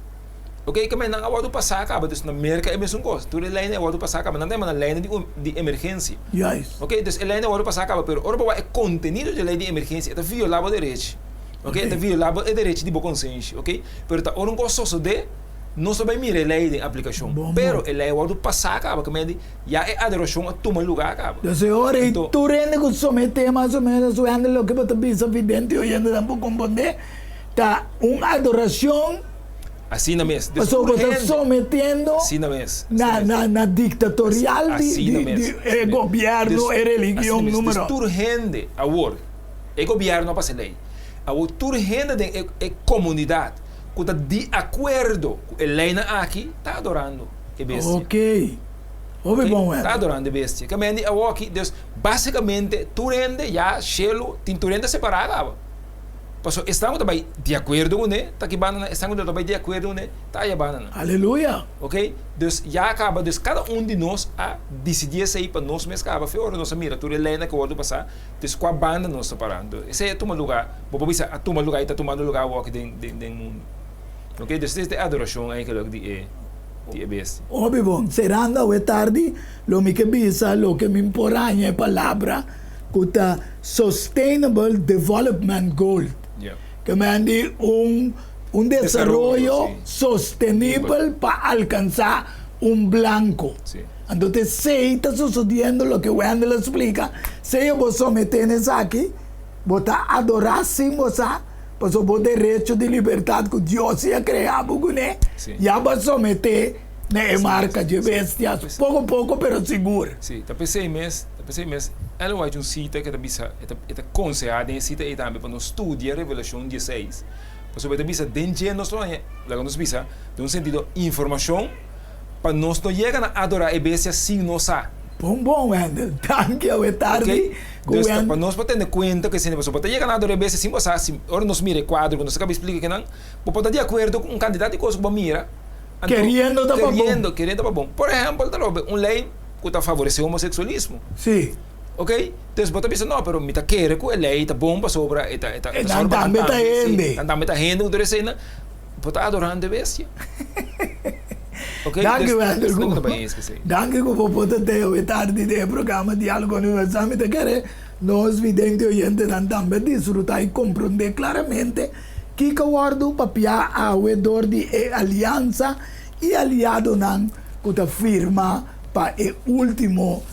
Ok, ke men nan a wòrdu pasá kaba, dus na Merka e mesun kos. Tur e leinan a wòrdu pasá kaba, nan ta yama nan leinan di di emergensia. Juist. Ok, dus e leinan a wòrdu pasá kaba, pero ora bo wak e kontenido di e lei di emergensia e ta violá bo derechi. Ok, e ta violá bo e derechi di bo konsenshi, ok. Pero ta ora un kos sosodé, nos ta bai mira e lei den aplikashon. Bon, bon. Pero e lei a wòrdu pasá kaba, ke men di ya e adorashon a tuma lugá kaba. Dus e ora ei Anto. tur hende ku someté mas o ménos su hende loke bo ta bisa vidente oyentenan por komprondé, ta un adorashon. Asina mes. Dus Pasobra tur bo ta hende. sometiendo Asina mes. na Asina mes. na na dictatorial di Asina di mes. di Asina e mes. gobierno, Dus e religion asina mes. Dus numero. tur hende awor, e gobierno a pasa e ley. Awor tur hende den e e comunidad cu ta di acuerdo cu e leynan aki ta adorando e bestia. Ok. Hopi Ok? bon Ta wèr. adorando e bestia. Ke men di awor aki, dus basicamente tur hende ya shelu tin tur hende separa kaba. Pasobra esnan ku ta bai di akuerdo kuné ta ki banda nan, esnan ku no ta bai di akuerdo kuné ta aya banda nan. Aleluya! Ok? Dus ya kaba, dus kada un di nos a disidí esei pa nos mes kaba fe ora nos a mira tur e leinan ku a wòrdu pasá, dus kua banda nos ta pará. Anto esei a tuma lugá, bo por bisa a tuma lugá i ta tumando lugá awor aki den den den mundu. Ok? Dus esei ta e adorashon eigenlik di e di e bestia. Hopi bon. Serando awe tardi lo mi ke bisa loke mi por haña e palabra ku ta Sustainable Development Goal, ke men di un un desaroyo sostenibel pa alkansá un blanco. Sí. Anto ta esey ta sucediendo loke Wendell a splica, sea bo somete na esaki, bo ta adora sin bo sa, pasobra bo derecho di libertad cu Dios si a crea bo cune, Sí. ya bo a somete na e marca dje bestia, poco poco pero sigur. Sí, ta p'esey mes, ta p'esey mes Ellen White un cita ke ta bisa, e ta e ta conseha den e cita ey tambe pa nos studia Revelacion dieseis, pasobra e ta bisa den dje nos lo haña, laga nos bisa den un sentido informacion pa nos no yega na adora e bestia sin nos sa. Bon bon Wendel, danki awe tardi Ok, ku dus ta Wendel. pa nos por tene cuenta ku esei, pasobra bo ta yega na adora e bestia sin bo sa, si ora nos mira e cuadro ku nos a caba explica kinan, bo por ta di acuerdo ku un cantidad di cos ku bo mira, anto Keriendo ta pa bon. keriendo, keriendo ta pa bon. Por ehempel ta lobe un ley ku ta favorece homosexualismo. Sí. Ok, dus bo ta bisa no, pero mi ta kere ku e ley ta bon pasobra e ta e ta E e ta nan sòru pa nan tambe ta tambe, sí, hende. nan tambe ta hende ku tur eseinan. Bo ta adorando e bestia. Ok, Danki dus Wendel esei ku no ta bai eens ku esei. Danki ku bo por ta tei awe tardi den e programa Diálogo Universal. Mi ta kere nos vidente oyentenan tambe disfrutá i komprondé klaramente kiko a wòrdu papiá awe dor di e aliansa i aliadonan ku ta firma pa e último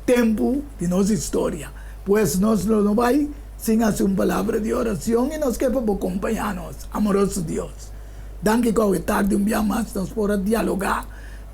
tempu di nos historia. Pues nos lo no bai sin hasi un palabra di oracion y nos ke pa bo compaña nos, amoroso Dios. Danki cu awe tardi un bia mas nos por a dialoga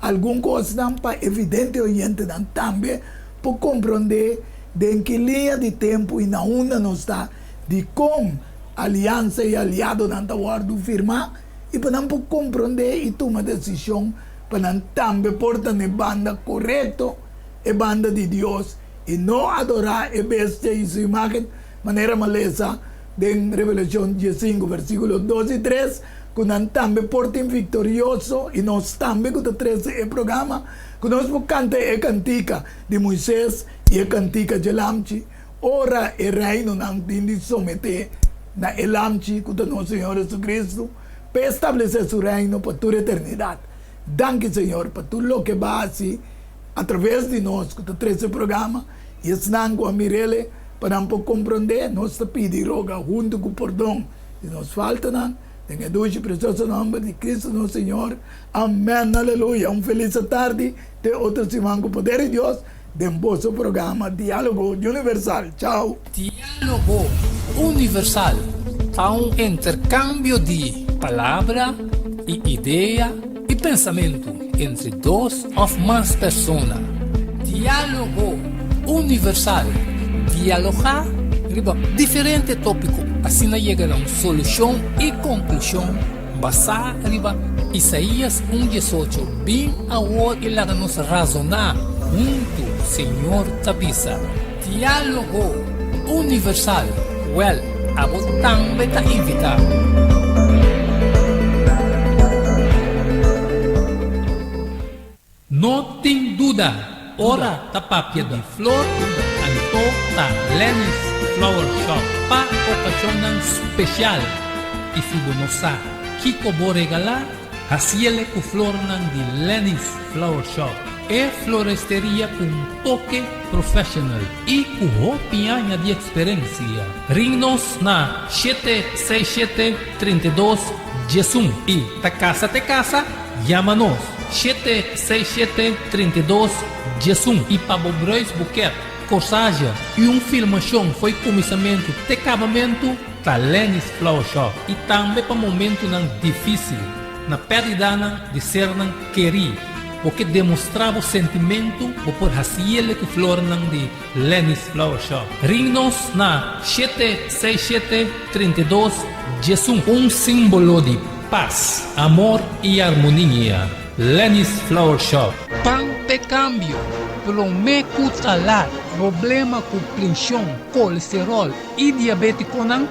algun cosnan pa e vidente oyentenan tambe por compronde den ki liña di tempo y na unda nos ta, dicon aliansa y aliadonan ta wordo firma y pa nan por compronde y tuma decision pa nan tambe por ta na e banda corecto, e banda di Dios. I no adorá e bestia i su imágen, manera mi a lesa den Revelashon diesinku, versíkulo dos i tres, ku nan tambe por tin viktorioso, i nos tambe ku ta trese e programa, ku nos por kanta e kantika di Moises i e kantika dje Lamchi, ora e reinonan tin di someté na e Lamchi, ku ta nos Señor Jesucristo, pa e establesé su reino pa tur eternidat. Danki, Señor, pa tur loke bo a hasi. Atraves di nos ku ta trese programa i esnan ku a mir'el pa nan por komprondé, nos ta pidi i roga huntu ku pordon di nos faltanan, den e dushi i presioso nòmber di Kristu nos Señor. Amèn. Aleluya. Un felis atardi te otro siman ku poder di Dios den boso programa Diálogo Universal. Chao. Diálogo Universal ta un interkambio di palabra i idea i pensamentu entre dos òf mas persona. Diálogo Universal, Dialogá riba diferente tópiko asina yega na un solushon i konklushon basá riba Isaías un diesocho, Bin awor i laga nos razoná huntu, Señor ta bisa. Diálogo Universal, Wèl, abo tambe ta invitá. No tin duda, ora ta papia di flor, anto ta Lenny's Flower Shop pa okashonnan spesial. I si bo no sa kiko bo regalá, Hasiele ku flornan di Lenny's Flower Shop, e floresteria ku un toke professional i ku hopi aña di eksperensia. Ring nos na shete seis shete 32 11 i ta kasa te kasa, yama nos shete seis shete 32 11 i pa bo bruidsboeket, korsage i un filmashon fo'i kuminsamentu te kabamentu. Ta Lenny's Flower Shop i tambe pa momentunan difísil, na pèrdidanan di sernan kerí. Bo ke demostrá bo sentimentu, bo por hasiele ku flornan di Lenny's Flower Shop. Ring nos na shete seis shete 32 11. Un símbolo di pas, amor i armonia. Lenny's Flower Shop. Pan p'e kambio, promé ku ta lat, problema ku prenshon, kolesteròl, I diabétikonan,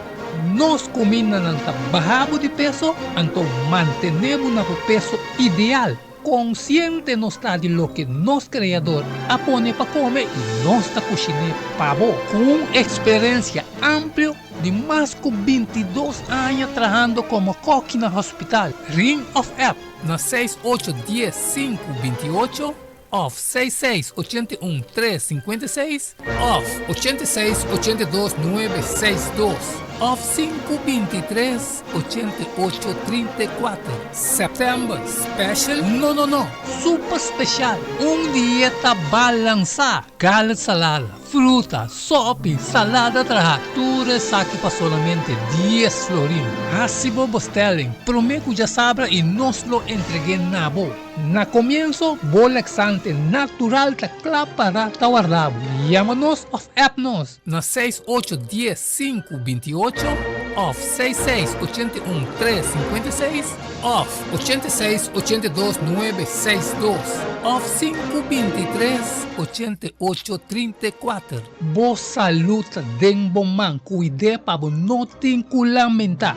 nos kumindanan ta baha bo di peso, anto mantené bo na bo peso ideal. Konsiente nos ta di loke nos Kreador a pone pa kome i nos ta kushiné pa bo. Ku un eksperensia amplio di mas ku 22 aña trahando komo kòki na hospital, ring òf app na seis ocho dies sinku binti ocho. Òf seis seis 81 3 56 òf 86 82 9 6 dos. òf 523 88 34. Sèptèmber special? No no no! Super special! Un dieta balansá! Garlic salada, fruta, sopi, salada traha, tur esaki pa solamente dies florin. Hasi bo bestelling prome ku djasabra i nos lo entreg'é na bo. Na komienso, bo laxante natural ta kla para ta warda bo. Yama nos òf app nos na seis ocho dies sinku binti ocho òf seis seis ochenta i un tres sinkuenta i seis òf ochenta i seis ochenta i dos nuebe seis dos òf sinku binti tres ochenta i ocho trinta i kuater. Bo salud ta den bo man, kuid'é pa bo no tin ku lamentá.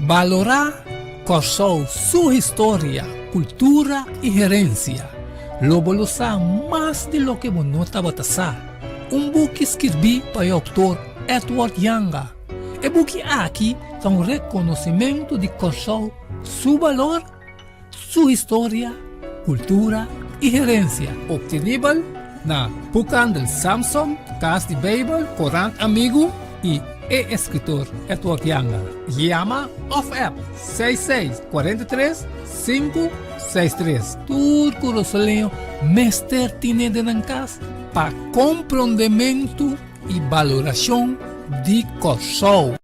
Balorá Kòrsou su historia, kultura i herensia. Lo bo lo sa mas di loke bo no tabata sa. Un buki skirbí pa e outor Edward Janga. E buki aki ta un rekonosimentu di Kòrsou su balor, su historia, kultura i herensia. Optenibel na Boekhandel Samson, Kas di Beibel, Korant Amigu i e eskritor Edward Janga. Yama òf app 66 43 563. Tur kurasoleño mester tine den nan kas pa komprondementu i balorashon di Kòrsou.